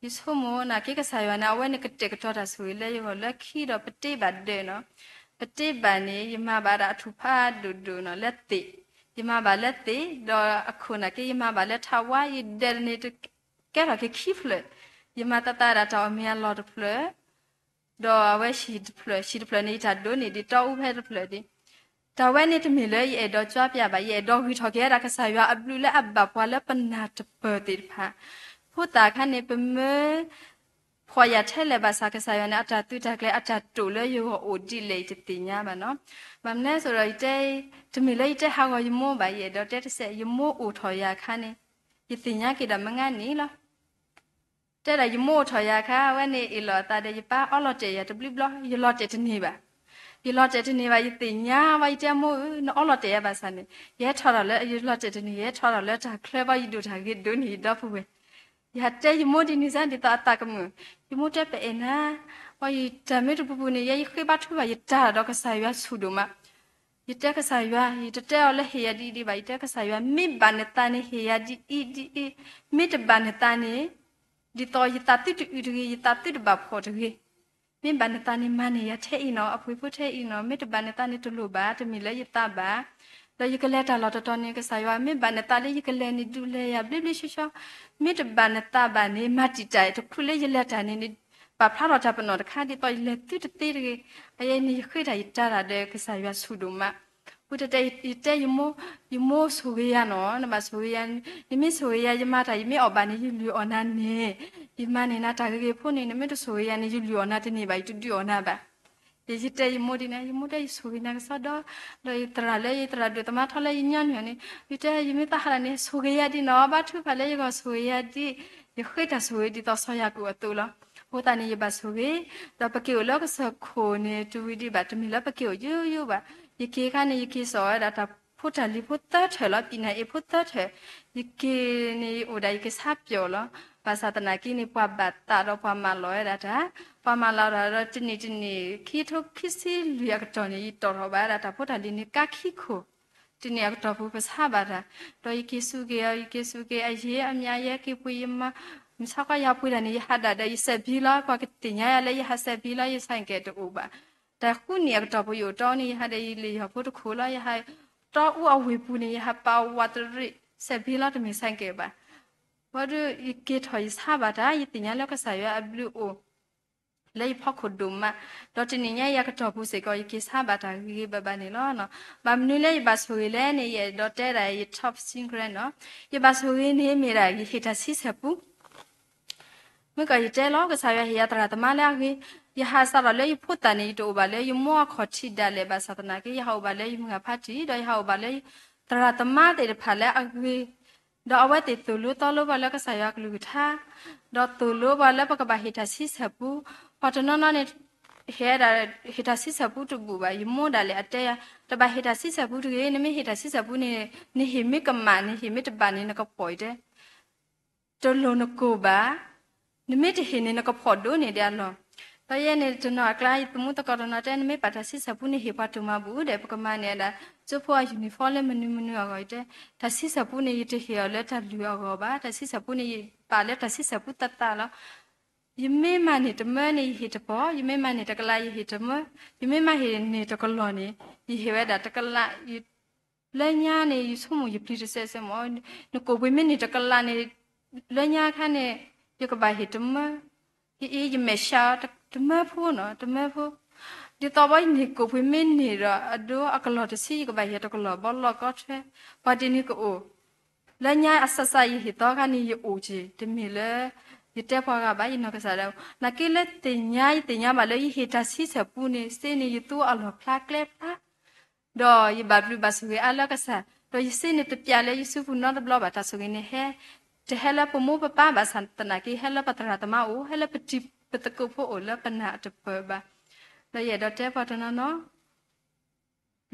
ယဆိကမိၣ်နာ်က့ ကစၢ်ယွၤန့ၣ် အဝဲန့ၣ်ကတဲာ်ကတီၤတၢ်ဆိၣ်ဂ့ၤလၢယဂီၢ်လၢခံဒီး ပတ့ဘၣ်ဒၢးနီၤ, ပတ့ဘၣ်န့ၣ် ယမၤဘၣ်ဒၣ်အထူၣ်ဖးဒိၣ်ဒိၣ်နီၤ လၢသ့ၣ်, ယမၤဘၣ်လၢသ့ၣ်, ဒီးအခိၣ်နာ်က့ ယမၤဘၣ်လၢထးဝါ, ယဒၢးန့ၣ် ကဲထီၣ်က့ၤခံဖျၢၣ်, ယမၤသးသးဒၣ်တၢ်အီၣ်မ့ၤအလီၢ်တဖျၢၣ်, ဒီးအဝဲဟံၣ်တဖျၢၣ်, ဟံၣ်တဖျၢၣ်န့ၣ် ယတၢ်ဒိးန့ၢ်ဒံးတီအူဖဲတဖျၢၣ်ဒံး, တၢ်ဝဲန့ၣ်တမ့ၢ်လၢယအဲၣ်ဒိးကွၢ်ပျးဘၣ်, ယအဲၣ်ဒိးဂုာ်ထီၣ်က့ၤဝဲဒၣ်ကစၢ်ယွၤအဘျုးလၢအဘၣ်ပှၤလၢပနၢ်တပၢၢ်သ့ၣ်တဖၣ်, ဖိသၣ်အခါန့ၣ် ပမၢ ဖှီၣ်ယာ်ထဲလဲၣ်ဘၣ်ဆၣ် ကစၢ်ယွၤန့ၣ် အတၢ်သုးတၢ်ကျဲၤအတၢ်တိာ်လၢယဂီၢ်အိၣ်ဒ်လဲၣ် ယတသ့ၣ်ညါဘၣ်နီၤ, ဘၣ်မနုၤလဲၣ်စိဒီး ယတဲ, တမ့ၢ်လၢယတဲဟးဂီၤယမိၢ်ဘၣ်, ယအဲၣ်ဒိးတဲတစဲး ယမိၢ်အိၣ်ထီၣ်ယၤအခါန့ၣ် ယသ့ၣ်ညါက့ၤဒီးမုၢ်ဂၤန့ၣ်လီၤ. တဲဒၣ်ယမိၢ်အိၣ်ထီၣ်ယၤအခါ အဝဲန့ၣ်အ့ၣ်လိာ်အသးဒီး ယပၢ်အီလီၤတဲာ်ယၤတဘျုးဘျီ, ယလီၤတဲာ်တန့ၢ်ဘၣ်, ယလီၤတဲာ်တန့ၢ်ဘၣ်, ယသ့ၣ်ညါဝဲ ယတဲမိၢ်ဧၢ, နအီလီၤတဲာ်ယၤဘၣ်ဆၣ်န့ၣ် ယဟဲထီၣ်ထီၣ်လၢ ယလီၤတဲာ်တန့ၢ် ယဟဲထီၣ်ထီၣ်လၢတၢ်ချၢဘၣ် ယဒိၣ်တၢ်ဂ့ၤဒိၣ်န့ၢ်ယဒီပုၢ်ဝဲၢ်, ယဟးတဲယမိၢ်ဒ်န့ၣ်စ့ၢ် ဒ်သိးအသးကမုာ်, ယမိၢ်တဲပအဲၣ်နၤ, အီ ယတၢ်မ့ၢ်တပူၤပူၤန့ၣ် ယဲယဃ့ဘါထုကဖၣ် ယတၢ်ဒီးကစၢ်ယွၤဆူၣ်ဒိၣ်မး, ယတဲကစၢ်ယွၤ ယတတဲအီၤလၢဟ့ၣ်ယၤဒ်အံၤဒံးဘၣ်, ယတဲကစၢ်ယွၤ မ့ၢ်ဘၣ်နသးန့ၣ် ဟ့ၣ်ယၤဒ်အံၤဒ်အံၤ, မ့ၢ်တဘၣ်နသးန့ၣ် ဒ်သိးယသးသုတအုးတဂ့ၤ ယသးသုတဘၣ်ဖှီၣ်တဂ့ၤ, မ့ၢ်ဘၣ်နသးန့ၣ် မၤန့ၢ်ယၤထဲအံၤနီၤ အပှ့ၤဖိထဲအံၤနီၤ, မ့ၢ်တဘၣ်နသးန့ၣ် တလိၣ်ဘၣ် တမ့ၢ်လၢယသးဘၣ်, ဒီးယကလဲၤတၢ်လီၢ်တတီၤန့ၣ် ကစၢ်ယွၤ မ့ၢ်ဘၣ်နသးလၢယကလဲၤန့ၣ် ဒုးလဲၤယၤဘျ့ဘျ့ဆှီဆှီ, မ့ၢ်တဘၣ်နသးဘၣ်န့ၣ် မၤတံာ်တာ်တဖုလၢယလဲၤတၢ်န့ၣ်န့ၣ် ပာ်ဖျါထီၣ်တၢ်ပနီၣ်တခါ ဒ်သိးယလဲၤသုတသ့တဂ့ၤ, အယဲန့ၣ် ယဃ့တၢ်ယတၢ်တၢ်ဒီးကစၢ်ယွၤဆူၣ်ဒိၣ်မး အဃိတတဲ ယတဲယမိၢ်, ယမိၢ်ဆိၣ်ဂ့ၤယၤနီၤ, နဘၣ်ဆိၣ်ဂ့ၤယၤ, နမ့ၢ်ဆိၣ်ဂ့ၤယၤ ယမၤတၢ် ယမ့ၢ်အီၣ်ဘၣ်န့ၣ် ယလုၢ်အီၣ်နၤန့ၣ်, ယမၤန့ၢ်နၤတၢ်ဂ့ၤဂ့ၤဖိန့ၣ် နမ့ၢ်တဆိၣ်ဂ့ၤယၤန့ၣ် ယလုၢ်အီၣ်နၤတန့ၢ်ဘၣ် ယတဒုးအီၣ်နၤဘၣ်. ယတဲယမိၢ်ဒ်န့ၣ် ယမိၢ်တဲယဆိၣ်ဂ့ၤနၤကစီဒီ, ဒီးယသရၣ်လၢယသရၣ်ဒိၣ်သမါထီလၢယညီနုၢ်န့ၣ် ယတဲယမ့ၢ်သးဟးလၢန့ၣ် ဆိၣ်ဂ့ၤယၤဒ်နီၤ ဘါထုကဖၣ်လၢယဂီၢ်ဆိၣ်ဂ့ၤယၤဒ်, ယဃ့တၢ်ဆိၣ်ဂ့ၤဒ်သိးစီၤယၤကိာ်အသိးလီၤ. အဃိသတးန့ၣ် ယဘၣ်ဆိၣ်ဂ့ၤ, ဒီးပက့ၤအိၣ်လၢကစၢၢ်ခိၣ်န့ၣ် တဝံၤဒံးဘၣ် တမ့ၢ်လၢပက့ၤအိၣ်ယိယိဘၣ်, ယက့ၤအခါန့ၣ် ယက့ၤစိာ်ဝဲဒၣ်တၢ်ဖိတၢ်လံၤဖိသၢထၢၣ်လီၤ ပံၣ်နၢ်အ့ၣ်ဖိသၢထၢၣ်, ယက့ၤန့ၣ်ယအိၣ်ဒၣ်ယကဆါပၠီၣ်လီၤ. ဘၣ်ဆၣ်သနာ်က့န့ၣ် ပှၤဘၣ်သးဒီးပှၤမၤလီၤဝဲဒၣ်တၢ်, ပှၤမၤလီၤတၢ်ဒီးတနံၣ်တနံၣ် ခံကထိခံဆံလွံၢ်အကတီၢ်န့ၣ် ယတီၣ်ထီၣ်ဘၣ်ဝဲဒၣ်တၢ်ဖိတၢ်လံၤန့ၣ် ကါခံခိၣ်, တနံၣ်အကတီၢ်ပူၤပဆါဘၣ်တၢ်, ဒီးယက့ၤစူးက့ၤအီၤ ယက့ၤစူးက့ၤအယဲၢ်အမံၤ ယဟဲက့ၤပှ့ၤယမါ, မုၢ်ဆါခီယဟးပှ့ၤတၢ်န့ၣ် ယဟးဒၣ်ဒီးယစဲးဘံလီၤ ပှၤကသ့ၣ်ညါယၤလၢယဟးစဲးဘံလီၤ ယဆါကဲးတအိၣ်ဘၣ်. တၢ်ဃုနံၣ်အကတီၢ်ပူၤယအိၣ်တီန့ၣ် ယဟးဒီးယလ့ၣ်ယီၤဖိတခိၣ်လီၤ ယဟး, တီအူအဝ့ၢ်ပူၤန့ၣ် ယဟးပာ်ဝးတရံး စဲးဘံလီၤ တမ့ၢ်ဆါကဲးဘၣ်. ဘၣ်ဒီးယက့ၤထီၣ်ယဆါဘၣ်တၢ် ယသ့ၣ်ညါလၢကစၢ်ယွၤအဘျုးအိၣ် လၢယဖီခိၣ်ဒိၣ်မး, ဒီးတနံၤညါယၤကတီၢ်ပူၤစ့ၢ်ကီး ယက့ၤဆါဘၣ်တၢ်ဂ့ၤဂ့ၤဘၣ်ဘၣ်န့ၣ်လီၤ. ဘၣ်မနုၤလၢယဘၣ်ဆိၣ်ဂ့ၤလဲၣ်န့ၣ် ယအဲၣ်ဒိးတဲဒၣ်ယ top secret နီၤ. ယဘၣ်ဆိၣ်ဂ့ၤန့ၣ်မ့ၢ်ဒၣ်ယဟ့ၣ်တၢ်ဆံဆဲၣ်ပူ မ့ၢ်ကီးယတဲလီၤ ကစၢ်ယွၤဟ့ၣ်ယၤသရၣ်သမါလၢအဂ့ၤ, ယဟးစးထီၣ်လၢယဖိသၣ်န့ၣ် ယတအိၣ်ဘၣ်လၢယမိၢ်အခီၣ်ထံးဒၣ်လဲာ်ဘၣ်ဆၣ်သနာ်က့ ယဟးအိၣ်ဘၣ်လၢယမုၢ်ဂၢ်ဖါတံၢ် ဒီးယဟးအိၣ်ဘၣ်လၢ သရၣ်သမါသ့ၣ်တဖၣ်လၢအဂ့ၤ, ဒီးအဝဲသ့ၣ်သိၣ်လိသီလိပှၤလၢကစၢ်ယွၤကလုၢ်ကထါ, ဒီးသိၣ်လိပှၤလၢပကဘၣ်ဟ့ၣ်တၢ်ဆံဆဲၣ်ပူ, ပှၤတနီၤနီၤန့ၣ် ဟ့ၣ်ဒၣ် ဟ့ၣ်တၢ်ဆံဆဲၣ်ပူတဘူၣ်ဘၣ်, ယမိၢ်ဒၣ်လဲာ်အတဲယၤ တဘၣ်ဟ့ၣ်တၢ်ဆံဆဲၣ်ပူတဂ့ၤ, နမ့ၢ်ဟ့ၣ်တၢ်ဆံဆဲၣ်ပူန့ၣ် နဟ့ၣ်မ့ၢ်ကမၣ် နဟ့ၣ်မ့ၢ်တဘၣ်န့ၣ် နကဖီၣ်အံၤတဲ တလိၣ်နကိၢ်ဘၣ်, နမ့ၢ်တဟ့ၣ်န့ၣ် နကဖီၣ်ဒိၣ်န့ၢ်ဒံးအလီၢ်. ဒီးယဲန့ၣ်တနီၤအကျါ ယသမူသကိးတနီၤတဲ နမ့ၢ်ပာ်တၢ်ဆံဆဲၣ်ပူန့ၣ် ဟ့ၣ်ပှၤတိၢ်မၤဘူၣ်ဒီး ပကမၤန့ၢ်ဒၣ် ကၠိဖိအ uniform လၢမနုၤမနုၤအဂီၢ်အံၤတဲ, တၢ်ဆံဆဲၣ်ပူန့ၣ် ယတဟ့ၣ်အီၤလၢတၢ်လုၢ်အဂီၢ်ဘၣ်, တၢ်ဆံဆဲၣ်ပူန့ၣ် ယပာ်လၢတၢ်ဆံဆဲၣ်ပူသးသးလီၤ. ယမ့ၢ်မၤန့ၢ်တမၢန့ၣ် ယဟ့ၣ်တပီၤ, ယမ့ၢ်မၤန့ၢ်တကလး ယဟ့ၣ်တမၢ, ယမ့ၢ်မၤဟ့ၣ်န့ၢ်တကလီၢ်န့ၣ် ယဟ့ၣ်ဝဲဒၣ်တကလး လၢညါန့ၣ် ယဆိကမိၣ်ယပျံၤတစဲးစဲးမး, နကိၣ်ပှ့ၤမ့ၢ်န့ၢ်တကလးန့ၣ် လၢညါခါန့ၣ် ယကဘၣ်ဟ့ၣ်တမၢ, ယအံၤယမဲာ်ဆှးတမၢဖိနီၤ တမၢဖိ, ဒ်သိးဘီယန့ၢ်ကိၣ်ပှ့ၤမ့ၢ်န့ၢ်ဒီး အဒိအကလီၢ်တဆံ ယကဘၣ်ဟ့ၣ်တကလီၢ် ဘီလီၢ်ကီထွဲ, ပှၤဒ်န့ၣ်ကအိၣ် လၢညါအစစယဟ့ၣ်သီခါန့ၣ် ယအိၣ်က့ၤ တမ့ၢ်လၢ ယတဲပှၤဂၤဘၣ် ယနီၢ်ကစၢ်ဒၣ်, နာ်က့လၢသ့ၣ်ညါ ယသ့ၣ်ညါဘၣ်လၢယဟ့ၣ်တၢ်ဆံဆဲၣ်ပူန့ၣ် စ့န့ၣ် ယသူအလီၢ်ဖျါကျဲဖျါ ဒီးယဘၣ်ဘျုးဘၣ်ဆိၣ်ဂ့ၤအါလၢကစၢ်, ဒီးယစ့န့ၣ်တပျးလၢယစုပူၤနီတဘျီဘၣ် တၢ်ဆိၣ်ဂ့ၤန့ၣ်ဟဲ, တဟဲလၢပမိၢ်ပပၢ်ဘၣ်ဆၣ်သနာ်က့ ဟဲလၢပသရၣ်သမါအိၣ်, ဟဲလၢပတံၤပသကိးဖိအိၣ်လၢပနၢ်အတပၢၢ်ဘၣ်. ဒီးယအဲၣ်ဒိးတဲပှၤတနီၤနီၤ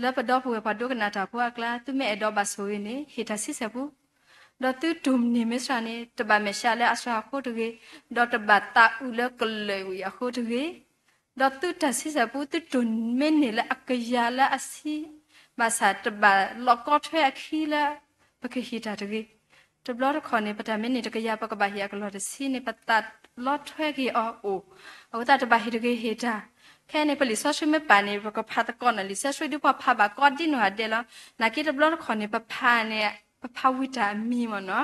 လၢပဒီပုၢ်ဝဲၢ်ပှၤဒိကနၣ်တၢ်ဖိအကျါ သုမ့ၢ်အဲၣ်ဒိးဘၣ်ဆိၣ်ဂ့ၤန့ၣ် ဟ့ၣ်တၢ်ဆံဆဲၣ်ပူ, ဒီးသုတိၢ်န့ၢ်မ့ၢ်စှၤန့ၣ် တဘၣ်မဲာ်ဆှးလၢအစှၤအဃိတဂ့ၤ, ဒီးတဘၣ်သးအုးလၢကလၢာ်ဝံၤအဃိတဂ့ၤ, ဒီးသုတၢ်ဆံဆဲၣ်ပူ သုတိၢ်မ့ၢ်န့ၢ်လၢအကယၤလၢအဆံ, ဘၣ်ဆၣ်တဘၣ်လီၢ်ကီထွဲအခံလၢ ပကဟ့ၣ်တၢ်တဂ့ၤ. တဘျီတခီၣ်န့ၣ် ပတၢ်မ့ၢ်န့ၢ်တကယၤ ပကဘၣ်ဟ့ၣ်အကလီၢ်တဆံန့ၣ် ပသးလီထွဲက့ၤအီၤအိၣ်, အဃိသတးတဘၣ်ဟ့ၣ်တဂ့ၤဟ့ၣ်တၢ်, ခဲအံၤန့ၣ် ပလံာ်စီဆှံမ့ၢ်ပာ်န့ၣ် ပကဖးသကိးန့ၣ် လံာ်စီဆှံဒ်ပှၤဖးဘၣ်ကိးဒ်နီၢ်ဂၤဒဲးလီၤ. နာ်က့တဘျီတခီၣ်န့ၣ် ပဖးန့ၣ် ပဖးဝံၤတၢ်အမံၤမ့ၢ်နီၤ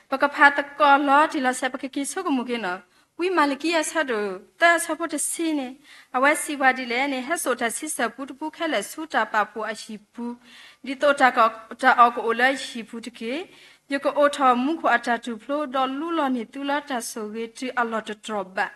ပကဖးသကိးလီၤတံၢ်လီၤဆဲး ပကက့ၤဆိကမိၣ်က့ၤနီၤ, ဝံမၤလကံအဆၢဒိၣ်သၢအဆၢဖိတဆံန့ၣ်, အဝဲစံးပှၤဒ်လဲၣ်န့ၣ်, ဟဲစိာ်တၢ်ဆံဆဲၣ်ပူတပူခဲလၢာ်ဆူတၢ်ပာ်ဖှိၣ်အဟံၣ်ပူၤ, ဒ်သိးတၢ်အီၣ်ကအိၣ်လၢယဟံၣ်ပူၤတက့ၢ်. ယကအိးထီၣ်မူခိၣ်အတၢ်တူၢ်ဖျိ, ဒီးလူလီၤန့ၢ်သုလၢတၢ်ဆိၣ်ဂ့ၤတုၤအလီၢ်တတြီၢ်ဘၣ်.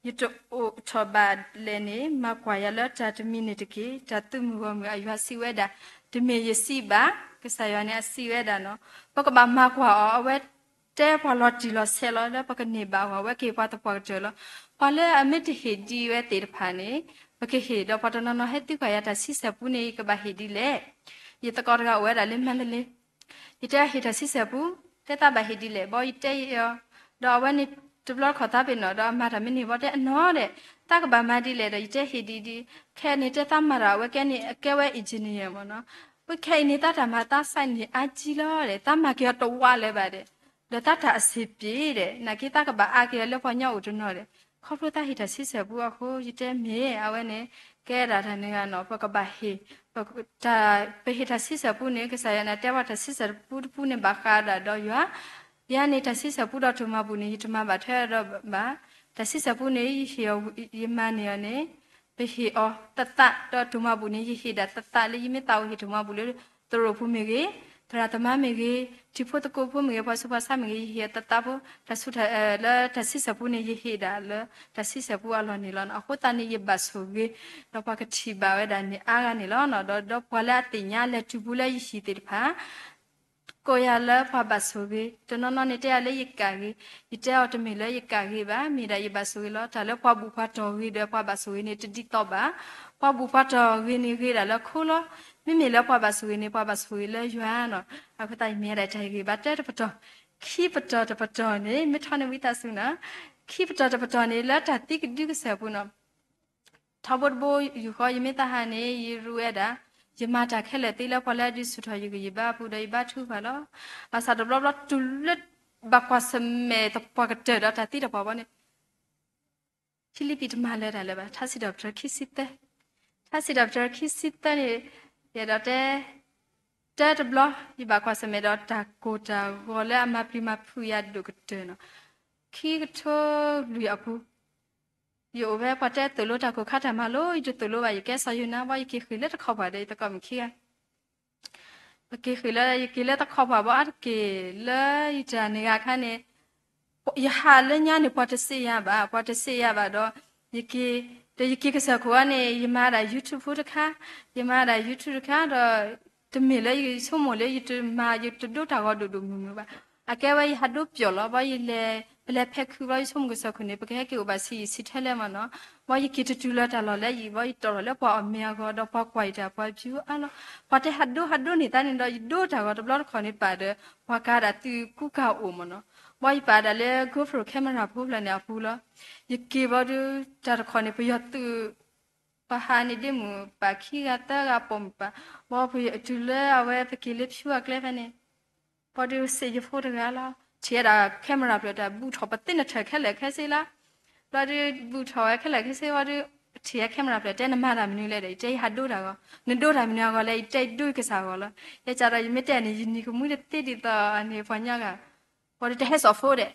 ယတအိးထီၣ်ဘၣ်လဲၣ်န့ၣ်, မၤကွၢ်ယၤလၢတၢ်တမံၤန့ၣ်တက့ၢ်. တၢ်သုးမုၢ်ဂီၢ်မုၢ်အယွၤစံးဝဲဒၣ်, တမ့ၢ်ယစံးဘၣ်, ကစၢ်ယွၤန့ၣ်အစံးဝဲဒၣ်နီၤ. ပကဘၣ်မၤကွၢ်အီၤ, အဝဲတဲပှၤလီၤတံၢ်လီၤဆဲးလီၤ, လၢပကန့ၢ်ဘၣ်အဂီၢ် အဝဲက့ၤပှၤသပှၢ်ကတၢၢ်လီၤ. ပှၤလၢအမ့ၢ်တဟ့ၣ်ဒံးဝဲသ့ၣ်တဖၣ်န့ၣ်, ပကဟ့ၣ်, ဒီးပှၤတနီၤနီၤဟဲသံကွၢ်ယၤ တၢ်ဆံဆဲၣ်ပူန့ၣ် ယကဘၣ်ဟ့ၣ်ဒ်လဲၣ်. ယသကိးတဂၤအိၣ်ဝဲဒၣ်လၢမၤတလ့ ယတဲဟ့ၣ်တၢ်ဆံဆဲၣ်ပူ, တဲသးဘၣ်ဟ့ၣ်ဒ်လဲၣ်, ဘီယတဲအီၤ, ဒီးအဝဲန့ၣ်တဘျီတခီၣ်သးပ့ၤနီၣ်, ဒီးအမၤတၢ်မ့ၢ်န့ၢ်ဘီတဲအနီၢ်ဒီး, သးကဘၣ်မၤဒ်လဲၣ်ဒီး ယတဲဟ့ၣ်ဒ်ဒ်, ခဲန့ၣ်တဲသးမၤတၢ် အဝဲကဲန့ၣ် အကဲဝဲ engineer မ့ၢ်နီၤ, ပခဲအံၤန့ၣ် သးတၢ်မၤသးစဲန့ၣ်အါကံလီၤဒီး သးမၤက့ၤအီၤတဝးလၢၤဘၣ်ဒီး, ဒီးသးတၢ်အဆံးပ့ၤဒီး နာ်က့သးကဘၣ်အါက့ၤအီၤလၢပှၤကညီအိၣ်တနီၤဒီး, ခီဖျိသးဟ့ၣ်တၢ်ဆံဆဲၣ်ပူအဃိ ယတဲမ့ၢ် အဝဲန့ၣ် ကဲဒၣ်တၢ်န့ၣ်ဂ့ၤနီၤ, ပကဘၣ်ဟ့ၣ် ပဟ့ၣ်တၢ်ဆံဆဲၣ်ပူန့ၣ် ကစၢ်ယွၤန့ၣ် တဲဝဲတၢ်ဆံဆဲၣ်ပူတပူန့ၣ် ဘၣ်ဃးဒၣ်ဒီးယွၤ, ယၤန့ၣ် တၢ်ဆံဆဲၣ်ပူဒီးတိၢ်မၤဘူၣ်န့ၣ် ယတမၤဘၣ်ထွဲဒီးဘၣ်, တၢ်ဆံဆဲၣ်ပူန့ၣ် ယဟ့ၣ်အီၤ ယမၤန့ၢ်အီၤန့ၣ်, ပဟ့ၣ်အီၤသးသး ဒီးတိၢ်မၤဘူၣ်န့ၣ် ယဟ့ၣ်ဒၣ်သးသးလၢ ယမ့ၢ်သးအိၣ်ဟ့ၣ်တိၢ်မၤဘူၣ်လၢ သရိာ်ဖိမ့ၢ်ဂ့ၤ, သရၣ်သမါမ့ၢ်ဂ့ၤ, ထံဖိသကိးဖိမ့ၢ်ဂ့ၤ, ပှၤဆူးပှၤဆါမ့ၢ်ဂ့ၤ, ယဟ့ၣ်အီၤသးသးဖိ, တၢ်ဆူးတၢ် လၢတၢ်ဆံဆဲၣ်ပူန့ၣ် ယဟ့ၣ်ဒၣ်လၢ တၢ်ဆံဆဲၣ်ပူအလီၢ်န့ၣ်လီၤ. အဃိသတးန့ၣ် ယဘၣ်ဆိၣ်ဂ့ၤ, ဒီးပှၤကထံၣ်ဘၣ်ဝဲဒၣ်န့ၣ်အါဂၤန့ၣ်လီၤ. ဒီး ဒီးပှၤလၢအသ့ၣ်ညါလဲၤတုၤပူၤလၢယဟံၣ်သ့ၣ်တဖၣ် ကိးယၤလၢပှၤဘၣ်ဆိၣ်ဂ့ၤ, တနီၤနီၤန့ၣ်တဲယၤလၢယကးဂ့ၤ, ယတဲအီၤတမ့ၢ်လၢယကးဂ့ၤဘၣ်, မ့ၢ်ဒၣ်ယဘၣ်ဆိၣ်ဂ့ၤလီၤ. တၢ်လၢပှၤဘူၣ်ပှၤတီၢ်ဂ့ၤဒီးပှၤဘၣ်ဆိၣ်ဂ့ၤန့ၣ်တဒ်သိးဘၣ်. ပှၤဘူၣ်ပှၤတီၢ်ဂ့ၤန့ၣ်ဂ့ၤဒၣ်လၢခိလီၤ. မ့မ့ၢ်လၢပှၤဘၣ်ဆိၣ်ဂ့ၤန့ၣ် ပှၤဘၣ်ဆိၣ်ဂ့ၤလၢယွၤနီၤ. အဃိသတးယမ့ၢ်ဒၣ်တၢ်ဂ့ၤဘၣ်တဲတပတီၢ်, ခံပတီၢ်တပတီၢ်န့ၣ် မ့ၢ်ထီၣ်န့ၣ်ဝံသးစူၤနီၤ, ခံပတီၢ်တပတီၢ်န့ၣ် လၢတၢ်သံကဒုကစၢၢ်ပူၤနီၤ ထီဘိတဘိယူၢ်ဃီ ယမ့ၢ်သးဟးန့ၣ် ယရူးဝဲဒၣ်, ယမၤတၢ်ခဲလၢာ်သ့လၢပှၤလၢအဒုးဆူၣ်ထီၣ်ယဂံၢ်ယဘါအပူၤဒီးယဘါထုကဖၣ်လီၤ. ဘၣ်ဆၣ်တဘျီဘျီတုၤလၢ ဘၣ်ကွၢ်ဆၢၣ်မဲာ်သပှၢ်ကတၢၢ်ဒီးတၢ်သံတၢ်ပှၢ်ဘီန့ၣ် ဖံလံးပံးတမၤလၢတၢ်လၢၤဘၣ်. ထါစံးထီၣ်ပတြၢၤခံဆံသၢ, ထါစံးထီၣ်ပတြၢၤခံဆံသၢန့ၣ် ယအဲၣ်ဒိးတဲ, တၢတဘျီ ယဘၣ်ကွၢ်ဆၢၣ်မဲာ်ဒီးတၢ်ကိၢ်တၢ်ဂီၤလၢအမၤပျံၤမၤဖုးယၤဒိၣ်ကတၢၢ်နီၤ, ခံကထိလွံၢ်အပူၤ ယအိၣ်ဖဲပှၤတဲသိၣ်လိတၢ်ခိၣ်ခါတၢ်မၤလိ ယတသိၣ်လိဘၣ် ယကဲစီၤယိၤနါဘၣ် ယက့ၤဃ့ၢ်လၢတခီပၤဒီးယသကိးမုၣ်ခံဂၤ ပက့ၤဃ့ၢ်လၢ ယက့ၤလၢတခီပၤဘၣ်အါတက့ၢ် လၢယတၢ်န့ၢ်ဂၤအခါန့ၣ် ယဟးလၢညါန့ၣ် ပှၤတစံးယၤဘၣ် ပှၤတစံးယၤဘၣ်ဒီး ယက့ၤ ဒီးယက့ၤကစၢၢ်ခိၣ်အံၤန့ၣ် ယမၤဒၣ် YouTube ဖိတခါ ယမၤဒၣ် YouTube တခါဒီး တမ့ၢ်လၢယဆိကမိၣ်လၢယတမၤ ယတဒိတၢ်ဂီၤဒိၣ်ဒိၣ်မုၢ်မုၢ်ဘၣ်. အကဲဝဲယဟးဒိပျီၢ်လီၤ ဘၣ်ယလဲၤ ပလဲၤဖဲခုဘၣ် ယဆိကမိၣ်ကစၢၢ်ခိၣ်န့ၣ် ပကဟဲက့ၤအိၣ်ဘၣ်ဆံးယံာ်ဆံးထဲလဲၣ်မၢ်နီၤ. ဘၣ်ယက့ၤတတုၤလၢတၢ်လီၢ်လၢယံၤ ဘၣ်ယတီၢ်ထီၣ်လၢပှၤအီၣ်မ့ၤအဂီၢ် ဒီးပှၤကွၢ်ယတၢ်ပှၤဖံးအါလီၤ. ပှၤတဲဟးဒိဟးဒိန့ၢ်သးန့ၣ်ဒီး ယဒိတၢ်ဂီၤတဘျီတခီၣ်န့ၣ်ပာ်ဒီး ပှၤကၤဒၣ်သုးကူကၤအိၣ်မၢ်နီၤ. ဘၣ်ယပာ်ဒၣ်လၢ GoPro camera ဖိဖျၢၣ်န့ၣ်အပူၤလီၤ. ယက့ၤဘၣ်ဒီး တၢ်တခီၣ်န့ၣ် ပယီၤသုး ပှၤဟးန့ၣ်ဒ့မုၣ်ပာ်ခံဂၤသၢဂၤ ပိာ်မုၣ်ပာ် ဘၣ်ပတုၤလၢအဝဲပက့ၤလၢဖၠူအကျဲဖဲန့ၣ် ဘၣ်ဒီးစံးယဖိတဂၤလီၤ ထံၣ်ဝဲဒၣ် camera ဖျၢၣ်တၢ် ဘူးထီၣ်ပသ့ၣ်နထၢၣ်ခဲလၢာ်ခဲဆ့လီၤ. ဘၣ်ဒီးဘူးထီၣ်ဝဲခဲလၢာ်ခဲဆ့ဘၣ်ဒီး ထံၣ်ဝဲ camera ဖျၢၣ် တဲနမၤတၢ်မနုၤလဲၣ်ဒီး ယတဲယဟးဒိတၢ်ဂီၤ နဒိတၢ်မနုၤအဂီၢ်လဲၣ် ယတဲယဒိကစၢ်အဂီၢ်လီၤ. ယဲကဒီးယမ့ၢ်တဲန့ၣ် ယနံၤကမှံတသ့ဒ်သိးန့ၣ် ပှၤညါဂၤ ဘၣ်ဒီးတဟဲစိာ်ဖိဒီး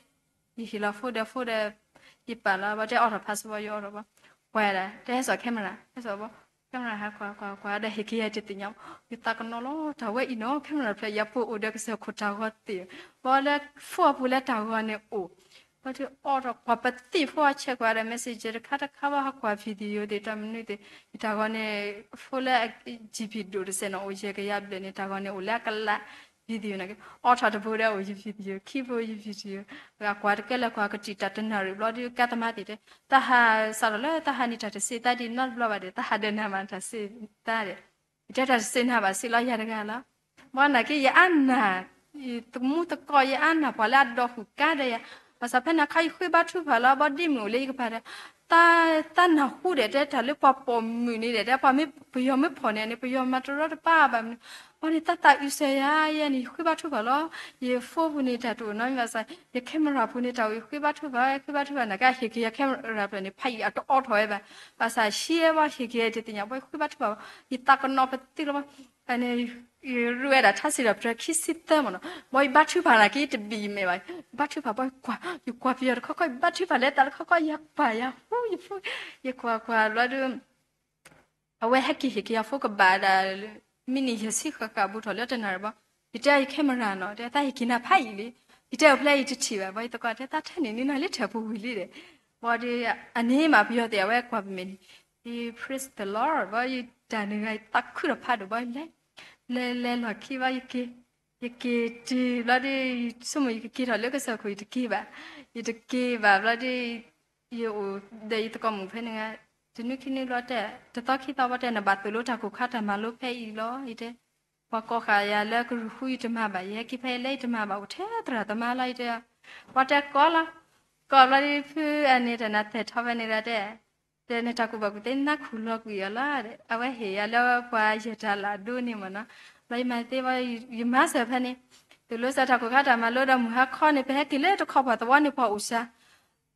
ယဟ့ၣ်လီၤဖိဒီးဖိဒီး ယပာ်လီၤ ဘၣ်တဲအီထီၣ် passport ယအီထီၣ်ဘၣ် ကွၢ်ဒၣ် တဟဲစိာ် camera ဟဲစိာ်ဘၣ် camera ဟးကွၢ်ကွၢ်ကွၢ်ဒီး ဟ့ၣ်က့ၤယၤတသ့ၣ်ညါ ယသးကနီၤလီၤ တၢ်ဝဲအံၤနီၤ camera ဖျၢၣ် ယပူၤအိၣ်ဒီးကစၢၢ်ခိၣ်တၢ်ဂီၤသ့ၣ် ဘၣ်လၢ phone အပူၤလၢတၢ်ဂီၤန့ၣ်အိၣ် ဘၣ်ဒီးအီထီၣ်ကွၢ်ပသ့ၣ်ဖိအ check ကွၢ်ဒီး message တခါတခါဘၣ် ဟးကွၢ် video သ့ၣ်တၢ်မနုၤသ့ၣ် ယတၢ်ဂီၤန့ၣ် phone လၢ GB ဒိၣ်တစဲးနီၤ အိၣ်ယဲၢ်ကယၤဘျဲၣ်န့ၣ် တၢ်ဂီၤန့ၣ်အိၣ်လၢအကလး video န့ၣ်က့ အီထီၣ်တဘိဒီးအိၣ်ယ video ခံဘိယ video အကွၢ်တကဲလၢကွၢ်ကတံာ်တၢ်တနၣ်ရံၣ်ဘျီဒီး ကါသမားသ့ၣ်တဲ တၢ်ဟးစးထီၣ်လၢတၢ်ဟးန့ၣ်တၢ်တစံးသးဒ်နီတဘျီဘၣ်ဒီး တၢ်ဟးဒီးနၤမးတၢ်စံးသးဒီး ယတဲတၢ်တစံးနၤဘၣ်စံးလီၤယၤတဂၤလီၤ. ဘၣ်နာ်က့ ယအါနာ် သမူသကိး ယအါနာ်ပှၤလၢအဒီးဃုာ်ကါဒီးယၤ ဘၣ်ဆၣ်ဖဲန့ၣ်အခါယဃ့ဘါထုကဖၣ်လီၤ ဘၣ်ဒ်မုၢ်အိၣ်လၢယကပၤဒီး တၢ်နၢ်ဟူဒီးတဲတၢ်လၢပှၤပိာ်မုၣ်န့ၣ်ဒီး တဲပှၤမ့ၢ်ပယီၤမ့ၢ်ဖီၣ်န့ၣ်န့ၣ် ပယီၤမၤတရီတပါဘၣ်မနုၤ ဘၣ်န့ၣ် တၢ်သးအုးစၢၤယၤ ယဲန့ၣ် ယဃ့ဘါထုကဖၣ်လီၤ ယ phone ပူၤန့ၣ် တၢ်တအိၣ်နီတမံၤဘၣ်ဆၣ် ယ camera ပူၤန့ၣ် တၢ်အိၣ် ယဃ့ဘါထုကဖၣ် ဃ့ဘါထုကဖၣ်နာ်က့ ဟ့ၣ်က့ၤယ camera ဖျၢၣ်န့ၣ် ဖးယံာ်အတအိးထီၣ်ဝဲဘၣ် ဘၣ်ဆၣ်ဟံးဝဲဘၣ် ဟ့ၣ်က့ၤယတသ့ၣ်ညါ ဘၣ်ယဃ့ဘါထုကဖၣ် ယသးကနီၤပသ့ၣ်လီၤဘၣ် န့ၣ် ယရူဝဲဒၣ်ထါစံးဒီးပတြၢၤခံဆံသၢမၢ်နီၤ ဘၣ်ယဘါထုကဖၣ်နာ်က့ ယတဘံၣ်ယမဲာ်ဘၣ် ယဘါထုကဖၣ်ဘၣ်ယကွၢ် ယကွၢ်ပယီၤတခီခီ ယဘါထုကဖၣ်လၢတၢ်တခီခီ ယကွၢ်ယၤဟူယဖိ ယကွၢ်ကွၢ်ဘျီဒီး အဝဲဟဲက့ၤဟ့ၣ်က့ၤယ phone ကဘၣ်ဒၣ် မံးနံးယဲၢ်ဆံဃၣ်ဃၣ်ဘူးထီၣ်လၢတနၣ်ရံၣ်ဘၣ် ယတဲယ camera နီၤ တဲသးဟ့ၣ်က့ၤနၤဖးယံာ်လံ ယတဲအဖျဲၣ်ယတထံၣ်ဘၣ် ဘၣ်ယသကိးတဲသးထဲန့ၣ်န့ၣ်နီၤလၢထၢၣ်ပူၤဝံၤလံဒီး ဘၣ်ဒီး အန့ၣ်မးပယီၤသ့ၣ်အဝဲကွၢ်ပမဲာ်န့ၣ် Praise the Lord ဘၣ်ယတၢ်န့ၣ်ဂၤ ယသးခုထီၣ်ဖးဒိၣ်ဘၣ်လဲၤ လဲၤလဲၤလီၢ်ခံဘၣ်ယက့ၤ ယက့ၤတုၤဘျီဒီး ယဆိကမိၣ်ယကက့ၤထီၣ်လၢကစၢၢ်ခိၣ် ယတက့ၤဘၣ် ယတက့ၤဘၣ်ဘျီဒီး ယအိၣ်ဒီးယသကိးမုၣ်ဖဲန့ၣ်ဂၤ တနွံခံနွံဘျီတဲ တသီခံသီဘၣ်တဲ နဘၣ်သိၣ်လိတၢ်ခိၣ်ခါတၢ်မၤလိဖဲအံၤလီၤ ယတဲ ပှၤကိးဃာ်ယၤလၢကရူၢ်ဃူ ယတမၤဘၣ် ယဟဲက့ၤဖဲအံၤလၢယတမၤဘၣ် အိၣ်ထဲသရၣ်သမါလီၤ ယတဲ ပှၤတဲကိးလီၤ ကိးဘျီဒီးဖုအန့ၣ်တၢ်နၤသဲးထီၣ်ဖဲန့ၣ်ဒီးတဲ တဲနတၢ်ကူၣ်ဘၣ်ကူၣ်သ့နါခူၣ်လီၤကွံာ်အီၤလီၤ အဝဲဟ့ၣ်ယၤလၢပှၤယဲၢ်တၢ်လၢအဒိန့ၣ်မၢ်နီၤ ဘျီယမၤသ့ဘၣ် ယမၤစၢၤဖဲန့ၣ် သိၣ်လိစၢၤတၢ်ခိၣ်ခါတၢ်မၤလိဒီးမုၢ်ဟါခီန့ၣ် ပဟဲက့ၤလၢတခီပၤသဝီန့ၣ် ပှၤအိၣ်စှၤ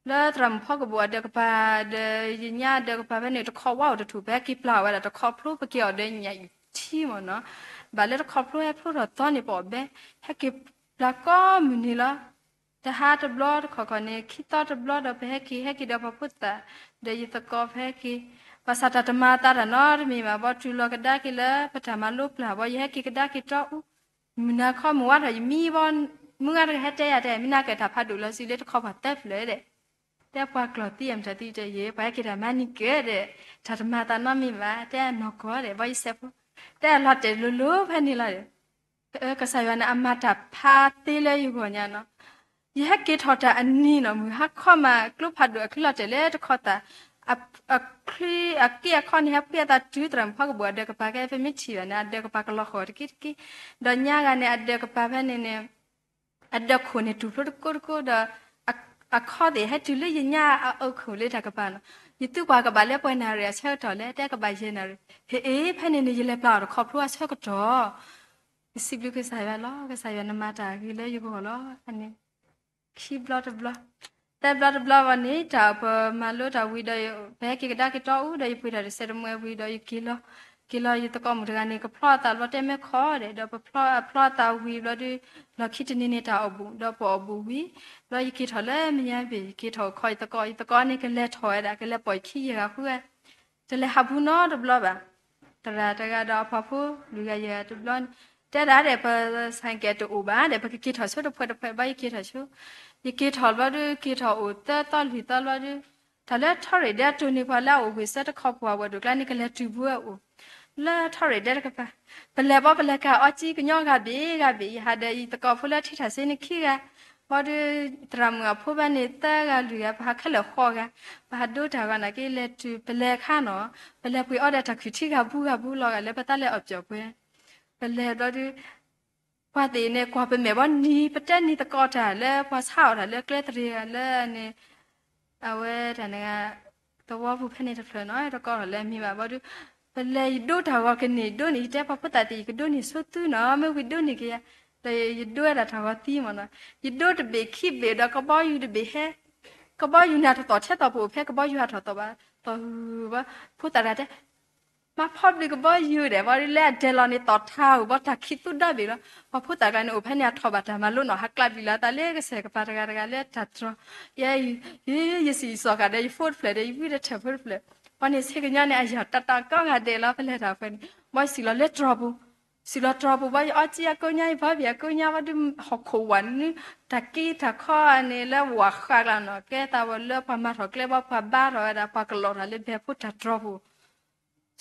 လၢသရၣ်မုၣ်ဖီကဘိၣ်အဒၢးကပၤ ဒီးယညါအဒၢးကပၤဖဲန့ၣ် တခီဝါအိၣ်တထူၣ် ပဟဲက့ၤပျၢ်အီၣ်ဝဲဒၣ်တခီဖျိ ပက့ၤအီၣ်ဒီးညၣ်အံၤထံမၢ်နီၤ ဘၣ်လၢတခီဖျိဟဲဖျိထီၣ်သီန့ၣ် ပအီၣ်ဘဲ ဟဲက့ၤပျၢ်ကိးမုၢ်နံၤလီၤ တဟါတဘျီတခီခီန့ၣ် ခံသီတဘျီဒီး ပဟဲက့ၤ ဟဲက့ၤဒီးပှၤဖိသၣ် ဒီးယသကိးပဟဲက့ၤ ဘၣ်ဆၣ်တၢ်တမၤအသးတၢ်နီတမံၤဘၣ် ဘၣ်တုၤလီၤကဒါက့ၤလၢပတၢ်မၤလိပျၢ်ဘၣ် ယဟဲက့ၤကဒါက့ၤတီအူ မုၢ်နၤခီမုၢ်ဝါထီၣ်ယမံဘၣ် မုၢ်ဂၤတဂၤဟဲတဲယၤတဲ မ့ၢ်နၤကဲတၢ်ဖးဒိၣ်လီၤစံးလၢတခီပၤသၢဖျၢၣ်ဒီး တဲပှၤကျီၢ်သံအမတၤသံတဲ ယဲ ပှၤဟဲက့ၤတၢ်မၤနံၤကဲဒီး တၢ်တမၤအသးနီတမံၤဘၣ် တဲနီၢ်ကီၢ်ဒီး ဘၣ်ယစဲးဖိ တဲအလီၤတဲာ်လိၤလိၤဖဲန့ၣ်လီၤဒီး ကစၢ်ယွၤန့ၣ်အမၤတၢ်ဖးသ့လၢယဂီၢ်ညါနီၤ ယဟဲက့ၤထီၣ်တၢ်အနံၤနီၤ မုၢ်ဟါခီမး ကျိဖးဒိၣ်အချံလီၤတဲာ်လၢတခီသၣ် အချံအက့အခီန့ၣ် ဟဲဖှံအသးတုၤသရၣ်မုၣ်ဖီကဘိၣ်အဒၢးကပၤကဲ ပမ့ၢ်ထံၣ်ဘၣ်န့ၣ် အဒၢးကပၤကလီၤဃီၤတက့တက့ ဒီးညါဂၤန့ၣ် အဒၢးကပၤဖဲန့ၣ်န့ၣ် အဒၢးခိၣ်န့ၣ်တူၢ်ဖျိတကိးတကိးဒီး အခီသ့ၣ်ဟဲတုၤလၢယညါအအုၣ်ခိၣ်လၢတၢ်ကပၤနီၤ ယသုကွၢ်ကဘၣ်လၢပှဲၤနၣ်ရံၣ်အဆၢကတီၢ်လဲၣ် တဲကဘၣ်ယဲၢ်နၣ်ရံၣ် ဟ့ၣ်အ့ ဖဲန့ၣ်န့ၣ် ယလဲၤပျၢ်အီၤတခီဖျိအဆၢကတီၢ် ယစံးဘျုးကစၢ်ယွၤလီၤ ကစၢ်ယွၤနမၤတၢ်ဂ့ၤလၢယဂီၢ်လီၤ အန့ၣ် ခံဘျီတဘျီ သၢဘျီတဘျီဘၣ်န့ၣ် တၢ်ပမၤလိတၢ်ဝံၤဒီး ပဟဲက့ၤကဒါက့ၤတီအူဒီး ယပှ့ၤတၢ်တစဲးတမှဲဝံၤဒီး ယက့ၤလီၤ က့ၤလီၤယသကိးမုၣ်တဂၤန့ၣ် ကဖျီအသးဘျီတဲမ့ၢ်ခီဒီး ဒီးပဖျီအဖျီအသးဝံၤဘျီဒီး လီၢ်ခံတနံၤန့ၣ်တၢ်အီၣ်ဘူး ဒီးပအီၣ်ဘူးဝံၤ ဘျီယက့ၤထီၣ်လၢမဲာ်ညါဘ့ၣ် ယက့ၤထီၣ်ခီယသကိး ယသကိးန့ၣ် ကလဲၤထီၣ်ဝဲဒၣ် ကလဲၤပိာ်ယခံယဲၢ်ဂၤဃုဝဲ တလဲၤဟးဘူးနီတဘျီဘၣ်. သရၣ်တဂၤဒီးအပှၤဖိ လွံၢ်ဂၤယဲၢ်ဂၤတဘျီန့ၣ် တဲဒၣ်ဒီး ပဆိုင်ကယ်တအိၣ်ဘၣ်ဒီး ပကက့ၤထီၣ်ဆိတဖှဲတဖှဲဘၣ် ယက့ၤထီၣ်ဆိ ယက့ၤထီၣ်ဘျီဒီး က့ၤထီၣ်အိၣ်သၢသီလွံၢ်သီဘျီဒီး တၢ်လၢထီရ့ၣ်ဒဲအတိၢ်န့ၣ် ပှၤလၢအအိၣ်ဝ့ၢ်ဆၢတခီပှၤဝဲၢ်ဒိၣ်ကျါန့ၣ် ကလဲၤတုၤဘူးဝဲအိၣ် လၢထီရ့ၣ်ဒဲတကပၤ ပလဲၤဘီပလဲၤကၤအီကၠံကညီဂၤဘ့ၣ်ဂၤဘ့ၣ် ယဟးဒီးယသကိးဖိလၢထံထၣ်စ့န့ၣ်ခံဂၤ ဘျီဒီး သရၣ်မုၣ်အဖိဘၣ်န့ၣ် သၢဂၤလွံၢ်ဂၤ ပဟးခဲလၢာ်ဃိးဂၤ ပဟးဒိတၢ်ဂီၤနာ်က့ လဲၤတုၤ ပလဲၤခါနီၤ ပလဲၤပှ့ၤအီဒီးတၢ်ခုၣ်ထံဂၤဘူးဂၤဘူးလီၤဂာ်လၢပသးလဲၤအီၣ်ပျီၢ်ပှဲၤ ပလဲၤဘျီဒီး ပှၤသ့ၣ်န့ၣ် ကွၢ်ပမဲာ်ဘီနံၤ ပတဲနံၤသကိးတၢ်လၢပှၤဆါအီၣ်တၢ်လၢကျဲသရ့ၤဂၤလၢန့ၣ် အဝဲတၢ်န့ၣ်ဂၤ သဝီပူၤဖဲန့ၣ်တဖျၢၣ်နီၤ တကိးထီၣ်လၢအမံၤဘၣ်ဘျီဒီး ပလဲၤယဒိတၢ်ဂီၤကန့ၢ်ဒိန့ၢ် ယတဲပှၤဖိသၣ်သ့ၣ် ယကဒိန့ၢ်ဆိသုနီၤ မ့ၢ်ဝံၤဒိန့ၢ်က့ၤယၤ ဒီးယဒိဝဲဒၣ်တၢ်ဂီၤသံမ့ၢ်နီၤ ယဒိတဘ့ၣ်ခံဘ့ၣ်ဒီးကဘီယူၤတဘ့ၣ်ဟဲ ကဘီယူၤန့ၣ်အတသီၣ်ထဲသိးပအိၣ်ဖဲကဘီယူၤဟးထီၣ်သိးဘၣ် သိးဘၣ် ဖိသၣ်တဂၤတဲ မၤဖီဘျုးကဘီယူၤဒဲး ဘၣ်ဒီးလၢအဒဲးလီၤန့ၣ် သီၣ်ထါဧိၤ ဘၣ်တၢ်ခံးသူၣ်ဒၣ်ဘ့ၣ်လီၤ ပှၤဖိသၣ်တဂၤန့ၣ်အိၣ်ဖဲန့ၣ် အထီၣ်ဘၣ်တၢ်မၤလိနီၤ ဟးကျးဘံၣ်လီၤသးလၢကစၢၢ်ကပၤတဂၤတဂၤလၢတၢ်တြီၤ ယဲ ယ ယစံၣ်ယစီၤဃာ်ဒီးယဖိတဖျၢၣ်ဒီး ယဝံတထၢၣ်ဖိတဖျၢၣ် ပှၤန့ၣ်ဆ့ကညီန့ၣ် အယၢ်တၢ်တၢ်ကီဂၤဒဲးလီၤ ပလဲၤတၢ်ဖဲန့ၣ် ဘၣ်ယစံၣ်လီၤလၢတြီၤပူၤ စံၣ်လီၤတြီၤပူၤ ဘၣ်ယအီကၠံအကိညါ ယဘီဘံၣ်အကိညါ ဘၣ်ဒီးဟီၣ်ခိၣ်ဝးနု တၢ်က့တၢ်ခီန့ၣ်လၢဝးဃးကျါနီၤ ကဲသးဝဲလၢပှၤမၤထီၣ်ကျဲဘၣ် ပှၤဘါထီၣ်ဝဲဒၣ် ပှၤကလီၤထီၣ်လၢဘဲဖိတၢ်တြီၤပူၤ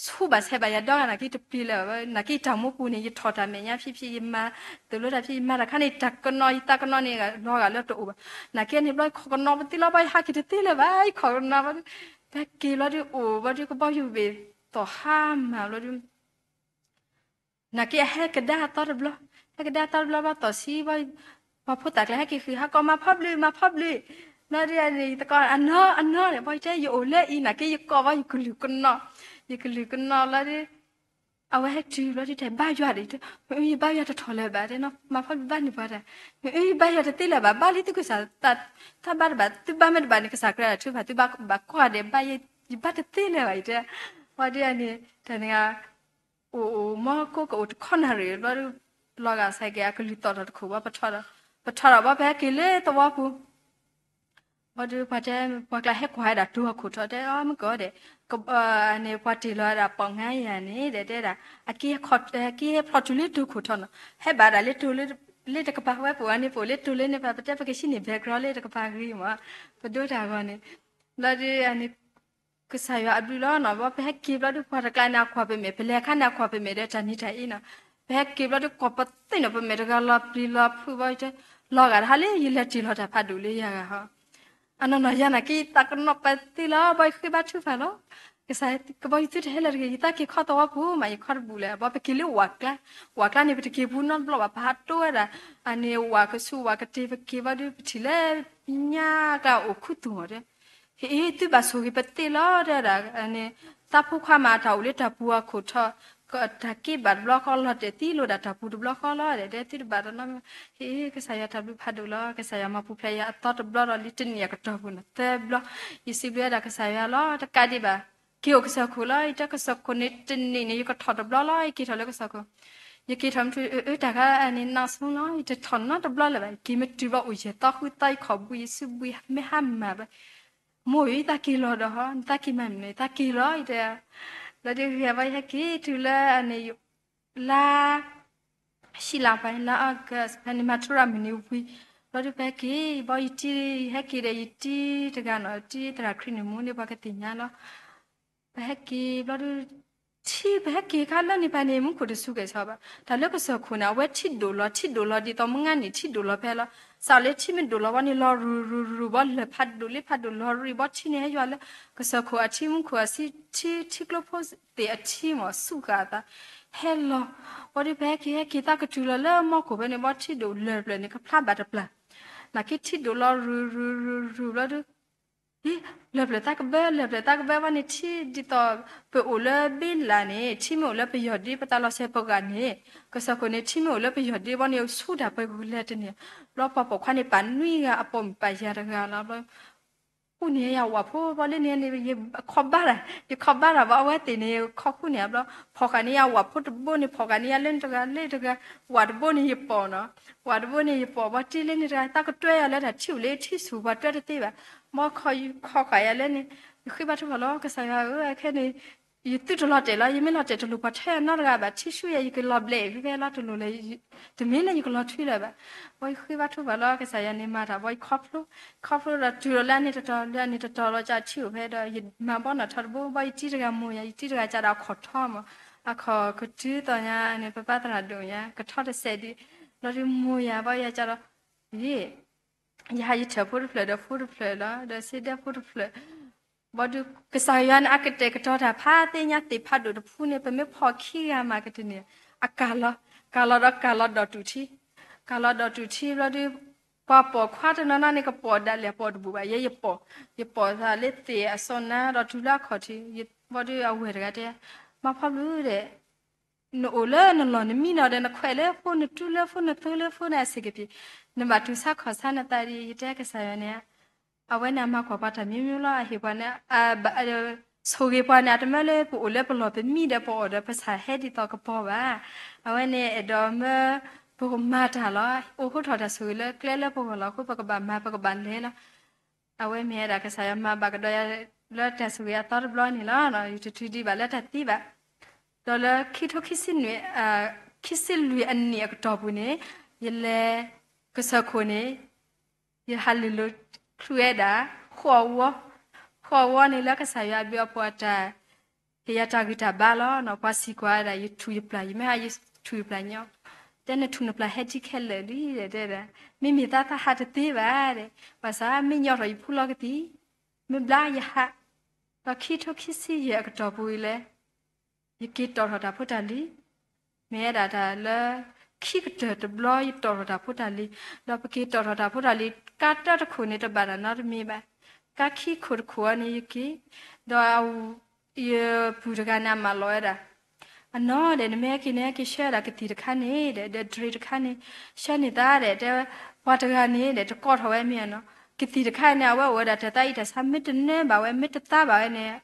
ဆူၣ်ဘၣ်ဆဲးဘၣ်ယၤဒီဂၤ နာ်က့တပျံၤလၢၤဘၣ် နာ်က့တၢ်မူပူၤန့ၣ် ယထီၣ်တၢ်မဲာ်ညါဖံးဖံး ယမၤ သိၣ်လိတၢ်ဖံးယမၤတၢ်ခါန့ၣ် တၢ်ကနီၤ ယသးကနီၤန့ၣ် လီၤဂာ်လၢတအိၣ်ဘၣ် နာ်က့န့ၣ်ဘျီ ယခိးကနီၤပသံလီၤ ဘၣ်ယဟးက့ၤတသ့လၢၤဘၣ် ယခိးကနီၤဘၣ်ဒီး ပဟဲက့ၤဘျီဒီးအိၣ်ဘျီဒီး ကဘီယူၤဘ့ၣ်သီၣ်ဟါမၢ်ဘျီဒီး နာ်က့အဟဲကဒါအသီတဘျီ, ဟဲကဒါအသီတဘျီဘၣ် သီၣ်ဆံဘၣ်, ပှၤဖိသၣ်ကျါဟဲက့ၤဃ့ၣ်ဟးကိး မၤဖီဘျုး မၤဖီဘျုး, ဘျီဒုးန့ၣ် ယသကိးအနီၢ်အနီၢ်န့ၣ် ဘၣ်ယတဲယအိၣ်လၢအံၤ နာ်က့ယကိးဘၣ်ယကလုာ်ကနီၤ, ယကလုာ်ကနီၤလီၤဒီး အဝဲဟဲတုၤဘျီဒုးတဲ ဘါယွၤဒီး ယဘါယွၤတထီၣ်လၢၤဘၣ်တဲနီၤ မၤဖီဘၣ်န့ၣ်ပှၤတၢ်, ယဘါယွၤတသ့လၢၤဘၣ် ဘၣ်လံသုကစၢ် တၢ်ဘါတဘၣ် သုဘါမ့ၢ်တဘၣ်န့ၣ် ကစၢ်ကြၢးဒၣ်ထုကဖၣ် သုဘၣ်ဘၣ်ကွၢ်ဒဲးဘၣ်ယဲ ယဘါတသ့လၢၤဘၣ် ယတဲ, ဘျီဒုးန့ၣ် တၢ်န့ၣ် အိၣ်အိၣ်မီၢ်ကိးကအိၣ်တခီနၣ်ရံၣ်ဘျီဒုး လီၤဂာ်ဆဲးက့ၤအကလုၢ်သီၣ်ထီၣ်တခိၣ်ဘၣ် ပထီၣ်ဒီး ပထီၣ်ဒီးဘၣ်ပဟဲက့ၤလၢသဝီပူၤ, ဘျီဒုးပှၤတဲ ပှၤကျါဟဲကွၢ်ဝဲဒၣ်တိၤအခိၣ်ထီၣ်တဲ အီမ့ၢ်ကီးဒီး န့ၣ် ပှၤတ့ၢ်လီၤဝဲဒၣ်ပီၣ်ငါယၤန့ၣ် ဒီးတဲဒၣ် အက့ဟဲဖျီတုၤလၢတိၤခိၣ်ထီၣ်နီၤ ဟဲဘၣ်ဒၣ်လၢတိၤ လၢတကပၤဝဲပအိၣ်အန့ၣ် ပအိၣ်လၢတိၤလၢန့ၣ် ပတဲပကဟံးန့ၢ် background လၢတကပၤဂ့ၤမး, ပဒိတၢ်ဂီၤန့ၣ်, ဘျီဒုးန့ၣ် ကစၢ်ယွၤအဘျုးလီၤနီၤ ဘၣ်ပဟဲက့ၤဘျီဒုး ပှၤတကျါန့ၣ် အကွၢ်ပမဲာ် ပလဲၤခါန့ၣ် အကွၢ်ပမဲာ်ဒီးတၢ်နံၤတၢ်အ့နီၤ, ပဟဲက့ၤဘျီဒုး ကွၢ်ပသ့ၣ်နီၤ ပမဲာ်တဂၤလီၤပျံၤလီၤဖုးဘၣ် ယတဲ လီၤဂာ်တဟါလၢ ယလဲၤတ့ၢ်လီၤတၢ်ဖးဒိၣ်လၢယၤဂၤဟီ, အနီၢ်နီၢ်ယၤနာ်က့ ယသးကနီၤပသ့လီၤ ဘၣ်ယဃ့ဘါထုကဖၣ်လီၤ, ကစၢ်ကဘီယူၤသုတဟဲလၢၤတဂ့ၤ ယသးက့ၤခီသဝီပူၤမး ယခီတဘူၣ်လၢၤ ဘၣ်ပက့ၤလၢဝးကျါ, ဝးကျါန့ၣ် ပတက့ၤဘူးနီတဘျီဘၣ် ပဟးတိဝဲဒၣ်, အန့ၣ်ဝးကဆူးဝးကတ့ၤ ပက့ၤဘျီဒုး ပထံၣ်လၢ ညါကျါအိၣ်ခူသူၣ်မးတဲ ဟ့ၣ် သုဘၣ်ဆိၣ်ဂ့ၤပသ့လီၤ တဲဒၣ်န့ၣ်, သးဖိခွါမးတၢ်အိၣ်လၢတၢ်ပူၤအခိၣ်ထီၣ်, တၢ်က့ဘၣ်တဘျီဃီလီၤတဲာ်သံလိာ်ဒၣ်တၢ်ပူၤတဘျီဃီလီၤ တဲသုတဘၣ်တနီၤ, ဟ့ၣ် ကစၢ်ယွၤတၢ်ဘျုးဖးဒိၣ်လီၤ ကစၢ်ယွၤမၤပူၤဖျဲးယၤအသီတဘျီဒီးလံတနံၣ်အကတီၢ်ပူၤန့ၣ် သၢဘျီ, ယစံးဘျုးဝဲဒၣ်ကစၢ်ယွၤလီၤ တကးဒံးဘၣ်, က့ၤအိၣ်ကစၢၢ်ခိၣ်လီၤ ယတဲကစၢၢ်ခိၣ်န့ၣ်တနံၣ်န့ၣ် ယကထီၣ်တဘျီလီၤ ယက့ၤထီၣ်လၢကစၢၢ်ခိၣ်, ယက့ၤထီၣ်မ့ၢ်ထူ အၢ တၢ်ခါအန့ၣ် နးဆူလီၤ ယတထီၣ်နီတဘျီလၢၤဘၣ် ယက့ၤမ့ၢ်တုၤဘၣ်အိၣ်ယဲၢ်သီဃုသီ ယခိၣ်ဘှံးယစုဘှံးမ့ၢ်ဟါမၢ်ဘၣ် မိၢ်ဧၢ ယသးက့ၤလီၤဒီးဟီ နသးက့ၤမၤမနုၤ ယသးက့ၤလီၤ ယတဲ, ဘျီဒုးဂ့ၤဘၣ်ယဟဲက့ၤတုၤလၢအန့ၣ် လါ ဟံၣ်လါပှဲၤ လါ August ဖဲန့ၣ် မၤထူရၤမုၢ်နံၤဝံၤ, ဘျီဒုးပဟဲက့ၤ ဘီယတံၤ ဟဲက့ၤဒီးယတံၤတဂၤနီၤ တံၤသရၣ်ခရံာ်နမူန့ၣ် ပှၤကသ့ၣ်ညါလီၤ. ပဟဲက့ၤဘျီဒုး ထံ ပဟဲက့ၤခါလၢန့ၣ်ပၤန့ၣ် မူခိၣ်တစူၤကဲၣ်ဆိးဘၣ် တၢ်လၢကစၢၢ်ခိၣ်န့ၣ် အဝဲထံဒိၣ်လီၤ ထံဒိၣ်လီၤဒ်သိးမုၢ်ငါနံၤထံဒိၣ်လီၤဖဲလီၤ. စးလၢထံမ့ၢ်ဒိၣ်လီၤဘၣ်န့ၣ် လီၤရူၤရူၤရူၤဘၣ် လၢၢ်ဖးဒိၣ်လၢဖးဒိၣ်လီၤရံၣ်ဘၣ် ထံန့ၣ်ဟဲယွၤလၢ ကစၢၢ်ခိၣ်အထံ မူခိၣ်အထံ ထံကျိဖိသ့ၣ်အထံမး ဆူၣ်ဃာ်အသး ဟဲလီၤ. ဘျီဒုးပဟဲက့ၤဟဲက့ၤသးကတုၤလီၤလၢမီခိၣ်ဖဲန့ၣ် ဘၣ်ထံဒိၣ်လၢၢ်ဖျၢၣ်န့ၣ် ကဖျါဘၣ်တပျၢ် နာ်က့ထံဒိၣ်လီၤရူၤရူၤရူၤရူၤဘျီဒုး လၢၢ်ဖျၢၣ်သးကဘၢ လၢၢ်ဖျၢၣ်သးကဘၢဘၣ်န့ၣ် ထံဒ်သိး ပအိၣ်လၢဘ့လးန့ၣ် ထံမ့ၢ်အိၣ်လၢပယီၢ်ဒ့ ပသးလီၤဆဲးပဂၢၢ်န့ၣ် ကစၢၢ်ခိၣ်န့ၣ် ထံမ့ၢ်အိၣ်လၢပယီၢ်ဒ့ဘၣ်န့ၣ် ဆူၣ်တၢ်ပှဲၤကလဲၤတန့ၢ် ဘျီပှၤပိာ်ခွါန့ၣ် ပာ်နွံဂၤ အပိာ်မုၣ်ပာ်ယၤတဂၤလီၤ ဘျီ ဃုန့ၢ်ယၤဝၣ်ဖိဘျီလၢန့ၣ်န့ၣ် ယခီဘၣ်တၢ်, ယခီဘၣ်တၢ်ဘၣ် အဝဲသ့ၣ်န့ၣ် ခီဃုန့ၢ်ယၤဘျီ ဖီၣ်ဃာ်န့ၢ်ယၤဝၣ်ဖိတဘိန့ၣ် ဖီၣ်ဃာ်န့ၢ်ယၤလၢန့ၣ်တဂၤလၢတဂၤ, ဝၣ်တဘိန့ၣ်ယပိာ်နီၤ, ဝၣ်တဘိန့ၣ်ယပိာ် ဘၣ်တ့လၢန့ၣ်တဂၤ တၢ်ကတွဲယၤလၢတၢ်ထံၣ်အိၣ်လၢထံဆူၣ် ပှၤတွဲတသ့ဘၣ်, မ်ခီဃာ်ယၤလၢန့ၣ်, ယဃ့ဘါထုကဖၣ်လီၤ ကစၢ်ယွၤဧၢ ခဲန့ၣ် ယသုတလီၤတဲာ်လီၤ, ယမ့ၢ်လီၤတဲာ်တလိၣ်ပှၤထဲအနီတဂၤဘၣ်, ထံဆူၣ်ယၤ ယကလီၤဘျဲးဖဲဖဲလီၤတလိၣ်လၢ တမ့ၢ်လၢယကလီၤထွံလၢၤဘၣ်. ဘၣ်ယဃ့ဘါထုကဖၣ်လီၤ ကစၢ်ယွၤန့ၣ်မၤတၢ်ဘၣ် ယခီဖျိ, ခီဖျိဒီးတုၤလီၤလၢအန့ၣ်တတီၤ လၢအန့ၣ်တတီၤလီၤ ကထံၣ်အိၣ်ဖဲဒီး ယမၤဘီနီၣ်ထီတဘိ ဘၣ်ယတံၤတဂၤမိၢ်ယၤ ယတံၤတဂၤကဒီးအခီၣ်ထီမး, အခီၣ်ကတုၤသီညါန့ၣ် ပပၢ်သရၣ်ဒိၣ်ညါ ကထီတစဲးဒံး, ဘျီဒုးမိၢ်ယၤဘၣ်ယၤကဒီး, ယ ယဟးယထၢၣ်ဖိတဖျၢၣ်ဒီးဖိတဖျၢၣ်လီၤ ဒီးစ့ဒဲဖိတဖျၢၣ်, ဘၣ်ဒုး ကစၢ်ယွၤန့ၣ် အကတဲာ်ကတီၤတၢ်ဖးသ့ၣ်ညါသ့ၣ်ဖးဒိၣ်တဖုန့ၣ် ပမ့ၢ်ဖီၣ်ခံဂၤမးကတန့ၢ်, အကၤလီၤ, ကၤလီၤဒီးကၤလီၤဒီးတူၢ်ထံ, ကၤလီၤဒီးတူၢ်ထံဘျီဒုး, ပှၤပိာ်ခွါတနီၤနီၤန့ၣ် ကပိာ်ဒၣ်လဲာ်ပိာ်တဘူၣ်ဘၣ်, ယဲယပိာ်, ယပိာ်သးလၢသ့ၣ်အစီနါဒီးတုၤလၢအခီၣ်ထံး, ဘၣ်ဒုးအဝဲၢ်တဂၤတဲ, မါဖီဘျုးဒီး နအိၣ်လၢနလီၢ်နမံနီၤဒီး နခွဲးလၢဖိ နတူၢ်လၢဖိ နသိလၢဖိန့ၣ်အဆံးကပံာ်, နဘၣ်တူၢ်ဆါခီၣ်ဆါနသးဒ်အံၤ ယတဲကစၢ်ယွၤန့ၣ်, အဝဲန့ၣ်အမၤကွၢ်ပှၤတၢ်မံၤမံၤလီၤ အဟ့ၣ်ပှၤန့ၣ်, ဆိၣ်ဂ့ၤပှၤန့ၣ် အတမၢလၢပအိၣ်လၢပလီၢ်ပမံဒီးပအီၣ်ဒီးပဆၣ်ဟဲဒ်သိးကပီၤဘၣ်, အဝဲန့ၣ်အဲၣ်ဒိးမၢ ပကမၤတၢ်လီၤ, အိၣ်ဃုထီၣ်တၢ်ဆိၣ်ဂ့ၤလၢကျဲလၢပဂီၢ်လီၤအဃိ ပကဘၣ်မၤပကဘၣ်လဲၤလီၤ အဝဲမ့ၢ်ဝဲဒၣ်ကစၢ်ယွၤမၤဘၣ်ကဒီးယၤလၢတၢ်ဆိၣ်ဂ့ၤအသီတဘျီန့ၣ်လီၤ. ယတထုးဒံးဘၣ်လၢတၢ်သံဘၣ်. ဒီးလၢခံကထိခံဆံလွံၢ်, ခံဆံလွံၢ်အနံၣ်အကတီၢ်ပူၤန့ၣ်, ယလဲၤကစၢၢ်ခိၣ်န့ၣ်, ယဟးလ့ၣ်လိၤချုးဝဲဒၣ်, ဃိးဝီ, ဃိးဝီန့ၣ်လၢကစၢ်ယွၤအဘျုးအဖှိၣ်အတၢ် ဟ့ၣ်ယၤတၢ်ဂံၢ်တၢ်ဘါလီၤ. ပှၤစံးကွၢ်ဝဲဒၣ် ယထူၣ်ယပျၢ်, ယမ့ၢ်ဟးယထူၣ်ယပျၢ်ညီ, တဲနထူၣ်နပျၢ်ဟဲဒ်ခဲလၢာ်လံ, တဲဒၣ်, မ့မ့ၢ်သးသးဟးတသ့ဘၣ်, ဘၣ်ဆၣ်မ့ၢ်ညီထီၣ်ယဖူလီၤကသံၣ်, မ့ၢ်ဘျါယဟး, ဒီးခံကထိခံဆံယဲၢ်အကတီၢ်ပူၤအံၤလဲၣ်, ယက့ၤတီၣ်ထီၣ်တၢ်ဖိတၢ်လံၤ, မ့ၢ်ဝဲဒၣ်တၢ်လၢ ခံကတၢၢ်တဘျီ ယတီၣ်ထီၣ်တၢ်ဖိတၢ်လံၤ, ဒီးပက့ၤတီၣ်ထီၣ်တၢ်ဖိတၢ်လံၤ ကါတၢတခိၣ်န့ၣ် တဘၣ်တၢ်နီတမံၤဘၣ်, ကါခံခိၣ်တခိၣ်အံၤန့ၣ် ယက့ၤ, ဒီး ယပုၢ်တဂၤန့ၣ် အမၢလီၤဝဲဒၣ်, အနီၢ်ဒီး နမ့ၢ်ဟဲက့ၤန့ၣ် ဟဲက့ၤဆှၢဒၣ်ကသံၣ်တခါန့ၣ်ဒီး ဒီးတြ့တခါန့ၣ်, ဆှၢန့ၢ်သးဒီး တဲဝဲ, ပှၤတဂၤန့ၣ်ဒီး တကိးထီၣ်ဝဲမ့ၢ်နီၤ, ကသံၣ်တခါန့ၣ် အဝဲအိၣ်ဝဲဒၣ်တၢ်သးအံၤတၢ်ဆါ မ့ၢ်တနၢဘၣ်ဝဲ မ့ၢ်တသါဘၣ်ဝဲန့ၣ်,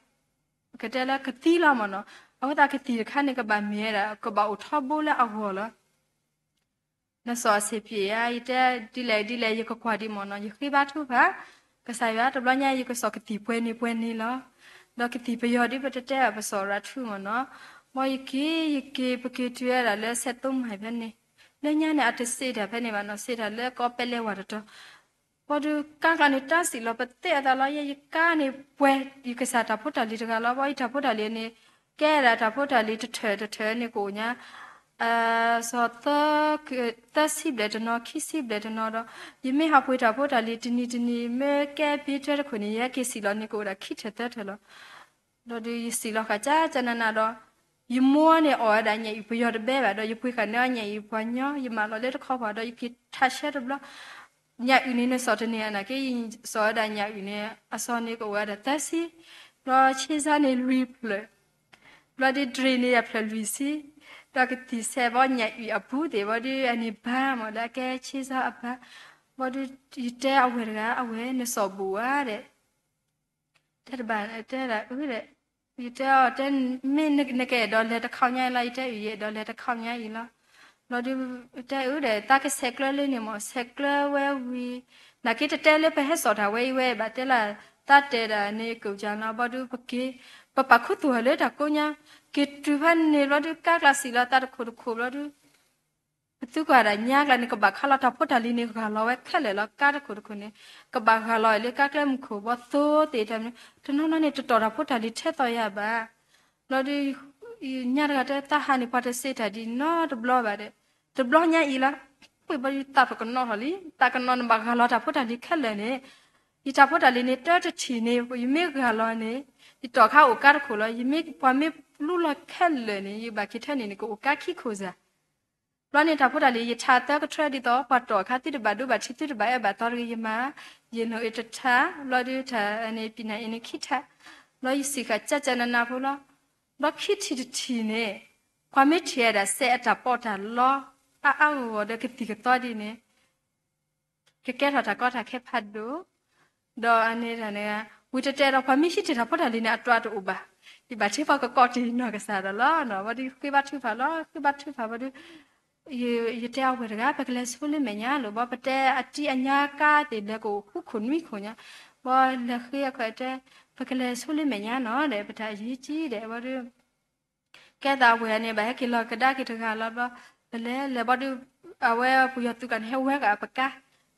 ကတဲလၢကသံလီၤမ့ၢ်နီၤ, အဝဲသးကသံၣ်တခါန့ၣ် ကဘၣ်မ့ၢ်ဝဲဒၣ် ကဘၣ်အိၣ်ထီဘိလၢအဂီၢ်လီၤ. နစီၤအဆ့ၣ်ပျ့ၤဧါ, ယတဲဒ်လဲၣ်ဒ်လဲၣ် ယကကွၢ်ဒံးမ့ၢ်နီၤ, ယဃ့ဘါထုကဖၣ်, ကစၢ်ယွၤတဘျီညါ ယကစီၤကသံၣ်ပှဲၤန့ၣ်ပှဲၤန့ၣ်လီၤ. ဒီးကသံၣ်ပယီၤဒ်ပတတဲဘၣ် ပစီၤရၤထူမ့ၢ်နီၤ, ဘၣ်ယက့ၤ ယက့ၤ ပက့ၤတုၤဝဲဒၣ်လၢ စဲးသိမၢ်ဖဲန့ၣ်, လၢညါန့ၣ် အတစံးတၢ်ဖဲန့ၣ်ဘၣ်နီၤ, စံးတၢ်လၢကီၢ်ပဲလဲဝါတတီၤ ဘၣ်ဒုးကါကျါန့ၣ် တၢ်စံးလီၤပသဲအသးလီၤ, ယဲယကါန့ၣ်ပှဲၤ ယကစၢ်တၢ်ဖိတၢ်လံၤတဂၤလီၤ, ဘၣ်ယတၢ်ဖိတၢ်လံၤန့ၣ် ကဲဒၣ်တၢ်ဖိတၢ်လံၤတထၢၣ်တထၢၣ်န့ၣ်ကအိၣ်ညါ, စီၤ သၢဆံဘျဲၣ်တနီၤ ခံဆံဘျဲၣ်တနီၤဒီး ယမ့ၢ်ဟးပှ့ၤတၢ်ဖိတၢ်လံၤတနံၤတနံၤ မ့ၢ်ကဲဘ့တၢတခိၣ်န့ၣ် ယဟဲက့ၤစံးလီၤန့ၣ်ကအိၣ်ဒၣ်ခံထၢၣ်သၢထၢၣ်လီၤ. ဒီးဒုးယစံးလီၤဃာ်ကၠၢကၠၢနးနးဒီး ယမိၢ်န့ၣ်အီၣ်ဝဲဒၣ်ညၣ်အုၣ်ပယီၤတဘဲဘၣ်ဒီး ယပှ့ၤဃာ်န့ၢ်အီၤညၣ်အုၣ်ပှၤညီ ယမၢလီၤလၢတခီပၤဒီး ယက့ၤထးဆှၢတဘျီ, ညၣ်အုၣ်န့ၣ်နစီၤတန့ၢ်အနၢ်က့ ယစီၤဝဲဒၣ်ညၣ်အုၣ်န့ၣ် အစီန့ၣ်ကအိၣ်ဝဲဒၣ်သၢဆံ, ဘျီဆ့ဆါန့ၣ်လွံၢ်ဖျၢၣ်, ဘျီဒုးတြ့ၤန့ၣ်ယဖျၢၣ်လွံၢ်ဆံ, ဒီးကသံၣ်ဆဲးဘီညၣ်အုၣ်အပူၤသ့ၣ်ဘီဒုး အန့ၣ်ဘါမ့ၢ်လၢအကဲဆ့ဆါအဘါ, ဘီဒုး ယတဲအဝဲၢ်တဂၤ အဝဲၢ်နစီၤဘူၣ်ဧါဒီး တဲတဘၣ် တဲဒၣ်အၢဒီး ယတဲအီၤ တဲ မ့ၢ်နကအဲၣ်ဒိးလဲၤတခီညါအံၤလီၤ, ယတဲအုၣ် ယအဲၣ်ဒိးလဲၤတခီညါအံၤလီၤ. ဘျီဒုး တဲအုၣ်ဒီး သးကဆဲးကျၢလၢန့ၣ်မ့ၢ် ဆဲးကျၢဝဲဝံၤ နာ်က့တတဲလၢပဟဲစိာ်တၢ်ဝဲအံၤဝဲဘၣ် တဲလၢ သးတဲဒၣ်န့ၣ်ကအိၣ်ကၢ်လီၤ. ဘျီဒုး ပက့ၤ ပပာ်ခူသူၣ်လၢတၢ်ကိးညါ က့ၤတုၤဖဲန့ၣ်ဘျီဒုး ကါကျါစံးလီၤသးတခိၣ်တခိၣ်ဘျီဒုး ပသူကွၢ်ဒၣ်ညါကျါန့ၣ် ကဘၣ်ခးလီၤတၢ်ဖိတၢ်လံၤန့ၣ် ဂၢ်လီၤဝဲခဲလၢာ်လီၤ. ကါတခိၣ်တခိၣ်န့ၣ် ကဘၣ်ဂၢ်လီၤလၢကါကျဲမုၢ်ခိၣ် ဘီသိသ့ၣ်တဖၣ်န့ၣ် တနီၤနီၤန့ၣ် တတီၢ်တၢ်ဖိတၢ်လံၤထဲသိးယၤဘၣ်. ဘျီဒုး ညါတဂၤတဲ သးဟးန့ၣ် ပှၤတစံးတၢ်ဒ်နီတဘျီဘၣ်ဒီး တဘျီညါအံၤလီၤ. ပှ့ၤဘျီဒုးသးပကနီၣ်ထီၣ်လံ သးကနီၣ်န့ၣ် ဘၣ်ဂၢ်လီၤတၢ်ဖိတၢ်လံၤခဲလၢာ်န့ၣ် ယတၢ်ဖိတၢ်လံၤန့ၣ် တၢတထံၣ်န့ၣ် ယမ့ၢ်ဂၢ်လီၤန့ၣ် ယတီၢ်ခါအိၣ်ကါတခိၣ်လီၤ. ယမ့ၢ်ပှၤမ့ၢ်လူလီၤခဲလၢာ်န့ၣ် ယဘၣ်က့ၤထဲန့ၣ်န့ၣ် ကအိၣ်ကါခံခိၣ်စ့ၢ် ဘျီန့ၣ် တၢ်ဖိတၢ်လံၤ ယထါသၢကထၢဒ်သိး ပှၤတီၢ်အခါ သုတဘၣ်ဒိဘၣ်ထံး သုတဘၣ်အဲၣ်ဘၣ်သီတဂ့ၤ ယမၤ ယနီၣ်အ့ၣ်တထါ ဘျီဒုးတၢ်န့ၣ် ပံနၢ်အ့ၣ်န့ၣ်ခံထါ ဘျီယစံးဃာ်ကၠၢကၠၢနးနးဖိလီၤ. ဘျီခံထံၣ်တထံၣ်န့ၣ် ပှၤမ့ၢ်ထံၣ်ဝဲဒၣ်စဲးအတၢ်ပီးတၢ်လီ အါအါဂီၢ်ဂီၢ်ဒီးကသံၣ်ကသီဒ်န့ၣ် ကကဲထီၣ်တၢ်ကီတၢ်ခဲဖးဒိၣ် ဒီးအန့ၣ်တၢ်န့ၣ် ဝံၤတဲတဲဒီး ပှၤမ့ၢ်ဟံးတ့ၢ်တၢ်ဖိတၢ်လံၤန့ၣ် အတြၢ်တအိၣ်ဘၣ်. ယဘၣ်ထံၣ်ပှၤကကိးတ့ၢ်နီၢ်ကစၢ်ဒီးလီၤ. ဘၣ်ဒီးယဃ့ဘါထုကဖၣ်လီၤ, ဃ့ဘါထုကဖၣ်ဘၣ်ဒီး ယတဲအဝဲၢ်တဂၤ ပကလဲၤဆိလၢမဲာ်ညါလီၤ. ဘၣ်ပတဲအတံၢ်အညါကါသ့ၣ်လဲၤကအိၣ်ဃူခိၣ်နွံခိၣ်ညါ, ဘၣ်လဲၤဃ့အခိၣ်တဲ ပကလဲၤဆိလၢမဲာ်ညါနီၤဒီး ပတၢ်အယံၤကံဒီး ဘၣ်ဒီး ကဲသးအဝဲၢ်န့ၣ် ဘၣ်ဟဲက့ၤလီၤကဒါက့ၤတဂၤလီၤဘျီ, ပလဲၤလဲၤဘၣ်ဒီး အဝဲပယီၤသုးကီၢ်န့ၣ် ဟဲဝဲကပကါ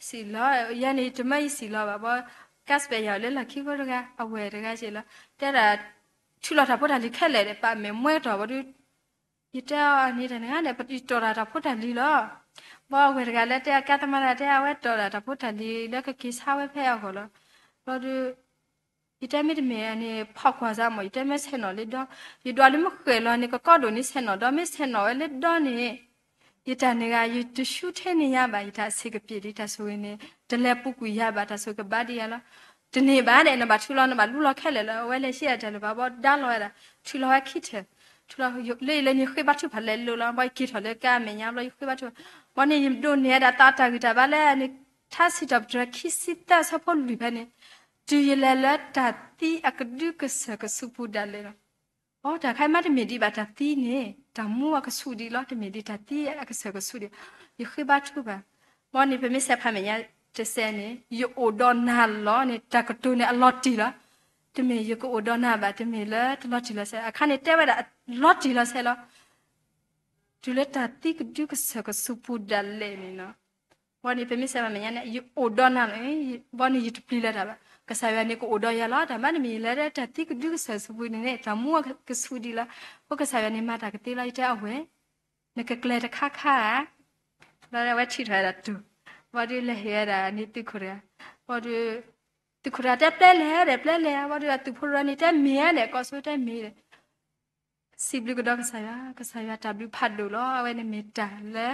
စံၣ်လီၤ, ယဲန့ၣ် တမၢယစံၣ်လီၤဘၣ်ဘၣ်, ကါစပယ်ယၤလၢလီၢ်ခံဖိတဂၤ အဝဲၢ်တဂၤစံၣ်လီၤ, တဲဒၣ် ထုးလီၤတၢ်ဖိတၢ်လံၤခဲလၢာ်ဒီး ပာ်မဲာ်မွဲကတီၢ်ဘၣ်ဒီး ယတဲအီၤန့ၣ်တၢ်န့ၣ်ဂ့ၤန့ၣ် ယတီၢ်တၢ်တၢ်ဖိတၢ်လံၤလီၤ. ဘၣ်အဝဲၢ်တဂၤလၢတဲအကါသမါတၢ်တဲ အဝဲတီၢ်တၢ်တၢ်ဖိတၢ်လံၤလၢကက့ၤဆါဝဲဖဲအဂီၢ်လီၤ. ဘၣ်ဒီး ယတဲမ့တမ့ၢ်န့ၣ် ဖီၣ်ကွၢ်စၢ်မး ယတဲမ့ၢ်ဆဲးနီၣ်လၢဒီ, ယဒွးလၢမုၢ်ဃဲၤလီၤန့ၣ် ကကီဒိၣ်န့ၣ်ဆဲးနီၣ်ဒီး မ့ၢ်ဆဲးနီၣ်ဝဲလၢဒီန့ၣ် ယတၢ်န့ၣ်ဂ့ၤ ယတဆူထဲန့ၢ်ယၤဘၣ်, ယတၢ်အဆံးကပံာ်ဒီး တၢ်ဆိၣ်ဂ့ၤန့ၣ် တလဲၤပူၤကွံာ်ယၤဘၣ်, တၢ်ဆိၣ်ဂ့ၤကဘၣ်ဒံးယၤလီၤ. တန့ၢ်ဘၣ်ဒီး နဘၣ်ထုးလီၤ နဘၣ်လူလီၤခဲလၢာ်လီၤ. အဝဲလဲၤဟံးအတၢ်လၢၤဘၣ်ဘၣ် ဒါလီၤဝဲဒၣ် ထုးလီၤဝဲခံထၢၣ်, ထုးလီၤလၢယလဲၤန့ၣ် ဃ့ဘါထုကဖၣ်လဲၤလိၤလီၤ. ဘၣ်ယက့ၤထီၣ်လၢကါမဲာ်ညါဘျီ ယဃ့ဘါထုကဖၣ်, ဘၣ်န့ၣ်ယဒိးန့ၢ်ဝဲဒၣ်သးတၢ်ဂံၢ်တၢ်ဘါလၢန့ၣ် ထါစံးထီၣ်ပတြၢၤခံဆံသၢအဆၢဖိလွံၢ်ဖဲန့ၣ်, တုၤယလဲၤလၢတၢ်သံအကဒုကစၢၢ်ကဆူးပူၤဒၣ်လဲာ်လီၤ. အိ တၢ်ခါအံၤမ့တမ့ၢ်ဒံးဘၣ် တၢ်သံန့ၣ် တၢ်မူအကဆူးဒံးလီၤ, တမ့ၢ်ဒံးတၢ်သံအကစၢၢ်ကဆူးဒံး, ယဃ့ဘါထုကဖၣ်, ဘၣ်န့ၣ် ပမ့ၢ်ဆဲးဖးမဲာ်ညါတစဲးန့ၣ် ယအိၣ်ဒီးနၤလီၤန့ၣ် တၢ်ကတိၤန့ၣ်အလီၤတံၢ်လီၤ. တမ့ၢ်ယကအိၣ်ဒီးနၤဘၣ်, တမ့ၢ်လၢတလီၤတံၢ်လီၤဆဲး, အခါန့ၣ်တဲဝဲဒၣ်လီၤတံၢ်လီၤဆဲးလီၤ. တုၤလၢတၢ်သံကဒုကစၢၢ်ကဆူးပူၤဒၣ်လဲာ်န့ၣ်လီၤ. ဘၣ်န့ၣ် ပမ့ၢ်ဆဲးဖးမဲာ်ညါန့ၣ် ယအိၣ်ဒီးနၤလီၤ, ဘၣ်န့ၣ်ယတပျံၤလၢၤတၢ်ဘၣ်, ကစၢ်ယွၤန့ၣ်ကအိၣ်ဒီးယၤလီၤ. တၢ်မ့တမ့ၢ်ယလဲၤလၢတၢ်သံကဒုကစၢၢ်ကဆူးပူၤန့ၣ်န့ၣ် တၢ်မူအကဆူးဒံးလီၤ. အဃိကစၢ်ယွၤန့ၣ်မၤတၢ်ကသ့လီၤ. ယတဲအဝဲၢ် နကကျဲၤတခါခါဧါ, ဘၣ်ဒီးအဝဲထံၣ်ထီၣ်ဝဲဒၣ်တူၢ်, ဘၣ်ဒီးလဲၤဟ့ၣ်ဝဲဒၣ်န့ၣ်သုးခိၣ်တဂၤ, ဘၣ်ဒီး သုးခိၣ်တဂၤတဲပျဲလဲၣ်ဒီး ပျဲလဲၣ်, ဘၣ်ဒီးအသုးဖိတဂၤန့ၣ် တဲမ့ၢ်ဧါဒီး ကိးဆူတဲမ့ၢ်ဒီး စံးဘျုးကဒီးကစၢ်ယွၤ, ကစၢ်ယွၤတၢ်ဘျုးဖးဒိၣ်လီၤ. အဝဲန့ၣ်မ့ၢ်တၢ်လၢ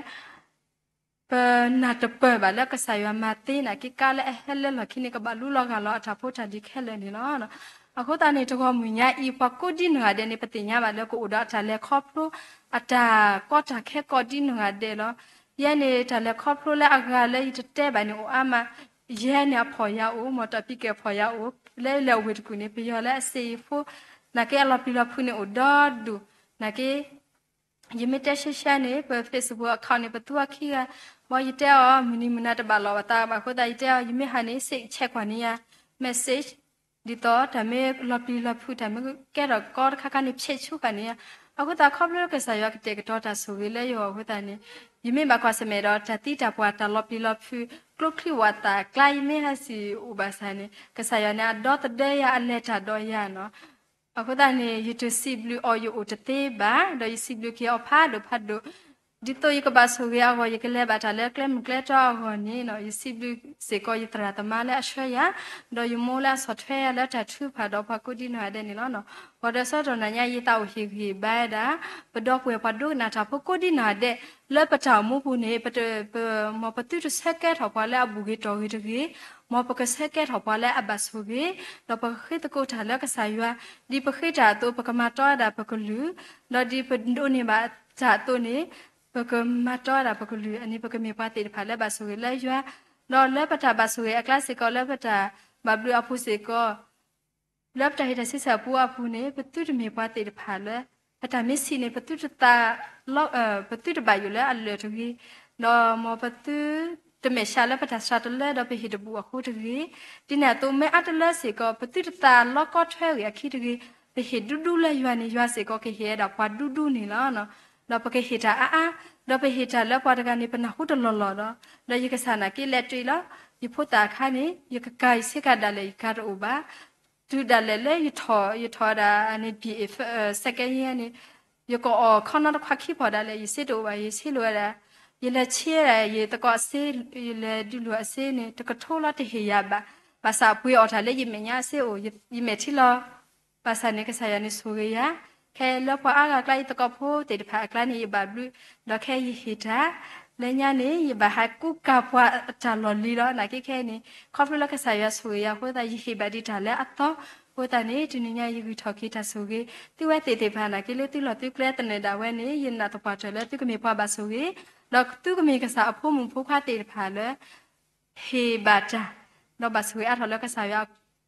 ပနၢ်တပၢၢ်ဘၣ်လၢကစၢ်ယွၤမၤသ့နာ်က့ ကါလၢအဟဲလၢလီၢ်ခံန့ၣ် ကဘၣ်လူလီၤဂာ်လီၤအတၢ်ဖိတၢ်လံၤခဲလၢာ်န့ၣ်လီၤ. အဃိသတးန့ၣ် တဂီၢ်မုၢ်ညါအံၤ ပှၤကိးဒံနီၢ်ဂၤဒဲးန့ၣ် ပသ့ၣ်ညါဘၣ်လၢကအိၣ်ဒီးအတၢ်လဲၤခီဖျိ အတၢ်ကီတၢ်ခဲကိးဒံနီၢ်ဂၤဒဲးလီၤ. ယဲန့ၣ် တၢ်လဲၤခီဖျိလၢအဂၤလၢယတတဲဘၣ်န့ၣ်အိၣ်အါမး, ယဲန့ၣ်အဖီၣ်ယၤအိၣ်, မ်တၢ်ပံးကဲၣ်ဖီၣ်ယၤအိၣ်, လၢလၢအဝ့ၢ်တကူၣ်န့ၣ် ပယီၤလၢအစ့ယဖိ နာ်က့အလီၤပျံၤလီၤဖုးန့ၣ်အိၣ်ဒီဒူၣ်, နာ်က့ ယမ့ၢ်တဲရှဲရှဲန့ၣ် ပ Facebook account န့ၣ် ပသူအခံဂၤ, ဘၣ်ယတဲအီၤ မုၢ်နံၤမုၢ်နၤတဘၣ်လီၤဘၣ်သးဘၣ်အဃိသတး ယတဲအီၤ ယမ့ၢ်ဟးန့ၣ် စ့ၣ်ဆဲးကွၢ်န့ၢ်ယၤ message ဒ်သိးတၢ်မ့ၢ်လီၤပျံၤလီၤဖုး တၢ်မ့ၢ်ကဲထီၣ်ကီတခါခါန့ၣ် ဖျဲးဆူဃာ်န့ၢ်ယၤ, အဃိသတးခီဖျိလၢကစၢ်ယွၤကတဲာ်ကတီၤတၢ်ဆိၣ်ဂ့ၤလၢယဂီၢ်အဃိသတးန့ၣ် ယမ့ၢ်ဘၣ်ကွၢ်ဆၢၣ်မဲာ်ဒီးတၢ်သံတၢ်ပှၢ် တၢ်လီၤပျံၤလီၤဖုး ကျိချံဝးသးအကျါ ယမ့ၢ်ဟဲစံၣ်အိၣ်ဘၣ်ဆၣ်န့ၣ် ကစၢ်ယွၤန့ၣ်အဒီသဒၢယၤ အလဲၤတၢ်ဒီးယၤနီၤ. အဃိသတးန့ၣ် ယတစံးဘျုးအီၤယအိၣ်တသ့ဘၣ်, ဒီးယစံးဘျုးက့ၤအီၤဖးဒိၣ်ဖးဒိၣ်, ဒ်သိးယကဘၣ်ဆိၣ်ဂ့ၤအဂီၢ် ယကလဲၤဘၣ်တၢ်လၢကျဲမုၢ်ကျဲတီအဂီၢ်န့ၣ်နီၤ, ယစံးဘျုးစ့ၢ်ကီးယသရၣ်သမါလၢအဆှၢယၤ, ဒီးယမိၢ်လၢအဆီၣ်ထွဲယၤလၢတၢ်ထုကဖၣ်ဒီးပှၤကိးဒံနီၢ်ဂၤဒဲးန့ၣ်လီၤ. ဂီၤဒီးဆၢကတီၢ်နၤညါ ယသးအိၣ်ဟ့ၣ်ဂံၢ်ဟ့ၣ်ဘါဝဲဒၣ် ပဒီပုၢ်ဝဲၢ်ပှၤဒိကနၣ်တၢ်ဖိကိးဒံနီၢ်ဂၤဒဲး လၢပတၢ်အိၣ်မူပူၤန့ၣ် ပတ ပ မ်ပသုတဆၢကဲထီၣ်ပှၤလၢအဘူၣ်ဂ့ၤတီၢ်ဂ့ၤတဂ့ၤ, မ်ပကဆၢကဲထီၣ်ပှၤလၢအဘၣ်ဆိၣ်ဂ့ၤ, ဒီးပကဃ့သကိးတၢ်လၢကစၢ်ယွၤ, ဒ်ပဃ့တၢ်အသိး ပကမၤတီဝဲဒၣ်ပကလုၢ်, ဒီးဒ်ပဒိးန့ၢ်ဘၣ်တၢ်အသိးန့ၣ် ပကမၤတီဝဲဒၣ်ပကလုၢ်, အန့ၣ် ပကမ့ၢ်ပှၤသ့ၣ်တဖၣ်လၢဘၣ်ဆိၣ်ဂ့ၤလၢယွၤ, ဒီးလၢပတၢ်ဘၣ်ဆိၣ်ဂ့ၤအကျါစ့ၢ်ကီး လၢပတၢ်ဘၣ်ဘျုးအပူၤစ့ၢ်ကီး လၢပတၢ်ဟ့ၣ်တၢ်ဆံဆဲၣ်အပူၤအပူၤန့ၣ် ပသုတမ့ၢ်ပှၤသ့ၣ်တဖၣ်လၢ ပတၢ်မ့ၢ်ဆံးန့ၣ် ပသုတသးလီ, ပသုတဘၣ်ယိၣ်လၢအလၢာ်တဂ့ၤ, ဒီးမ်ပသုတမဲာ်ဆှးလၢပတၢ်စှၤတလၢဒီးပဟ့ၣ်တဘူၣ်အဃိတဂ့ၤ, ဒ်န့ၣ်အသိးမ့ၢ်အါတလၢစ့ၢ်ကီး ပသုတသးလီကီထွဲဂ့ၤအခံတဂ့ၤ, ပဟ့ၣ်ဒူဒူလၢယွၤန့ၣ် ယွၤစ့ၢ်ကီးကဟ့ၣ်ဝဲဒၣ်ပှၤဒူဒူန့ၣ်လီၤ. ဒီးပကဟ့ၣ်တၢ်အါအါ, ဒီးပဟ့ၣ်တၢ်လၢပှၤတဂၤန့ၣ် ပနၢ်ဟူတလီၢ်လီၢ်ဒီး, ဒီးယကစၢ်နာ်က့လဲၤတ့ၢ်လီၤ. ယဖိသၣ်အခါန့ၣ် ယကကၤယဆ့ကၤဒၣ်လဲာ် ယကၤတအိၣ်ဘၣ်. တုၤဒၣ်လဲာ်လၢယထီၣ်, ယထီၣ်ဝဲဒၣ်န့ၣ် ဘီၣ်အ့ၣ် second year န့ၣ် ယကအီၣ်ခီနီတခွးခံဖီၣ်ဒၣ်လဲာ် ယစ့တအိၣ်ဘၣ် ယဆ့လိာ်ဝဲဒၣ်, ယလဲၤဆ့ဒၣ် ယသကိးအစ့, ယလဲၤဒုးလိာ်အစ့န့ၣ် တကထိလီၤတဟ့ၣ်ယၤဘၣ်. ဘၣ်ဆၣ်အပှ့ၤအီၣ်တၢ်လၢယမဲာ်ညါအစ့အိၣ် ယမဲာ်ထံလီၤ. ဘၣ်ဆၣ်န့ၣ် ကစၢ်ယွၤန့ၣ်ဆိၣ်ဂ့ၤယၤ, ခဲလၢပှၤအါဂၤအကျါ ယသကိးဖိသ့ၣ်တဖၣ်အကျါန့ၣ် ယဘၣ်ဘျုး, ဒီးခဲယဟ့ၣ်တၢ်, လၢညါန့ၣ် ယဘၣ်ဟးကူကၤပှၤအတၢ်လီၢ်လံၤလီၤ. နာ်က့ခဲအံၤန့ၣ် ခီဖျိလၢကစၢ်ယွၤဆိၣ်ဂ့ၤယၤအဃိသတး ယဟ့ၣ်ဘၣ်ဒံးတၢ်လၢအသီ, အဃိသတးန့ၣ် တနံၤညါယဂုာ်ထီၣ်က့ၤတၢ်ဆိၣ်ဂ့ၤ, သုဝဲသ့ၣ်သ့ၣ်တဖၣ်နာ်က့လၢသုလီၢ်သုကျဲ သနၢၣ်ဒၣ်ဝဲန့ၣ် ယနာ်သပှၢ်တၢၢ်လၢသုကမ့ၢ်ပှၤဘၣ်ဆိၣ်ဂ့ၤ, ဒီးသုကမ့ၢ်ကစၢ်အဖိမုၣ်ဖိခွါသ့ၣ်တဖၣ်လၢ ဟ့ၣ်ဘၣ်တၢ်, ဒီးဘၣ်ဆိၣ်ဂ့ၤအါထီၣ်လၢကစၢ်ယွၤ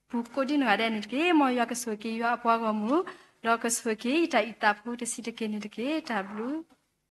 ပူၤကိးဒံနီၢ်ဂၤဒဲးန့ၣ်တက့ၢ်. မ်ယွၤကဆိၣ်ဂ့ၤက့ၤယွၤအပှၤဂီၢ်မုၢ်, ဒီးကဆိၣ်ဂ့ၤက့ၤယတၢ်အုၣ်သးဖိတဆံးတက့ၢ်န့ၣ်တက့ၢ်. တၢ်ဘျုး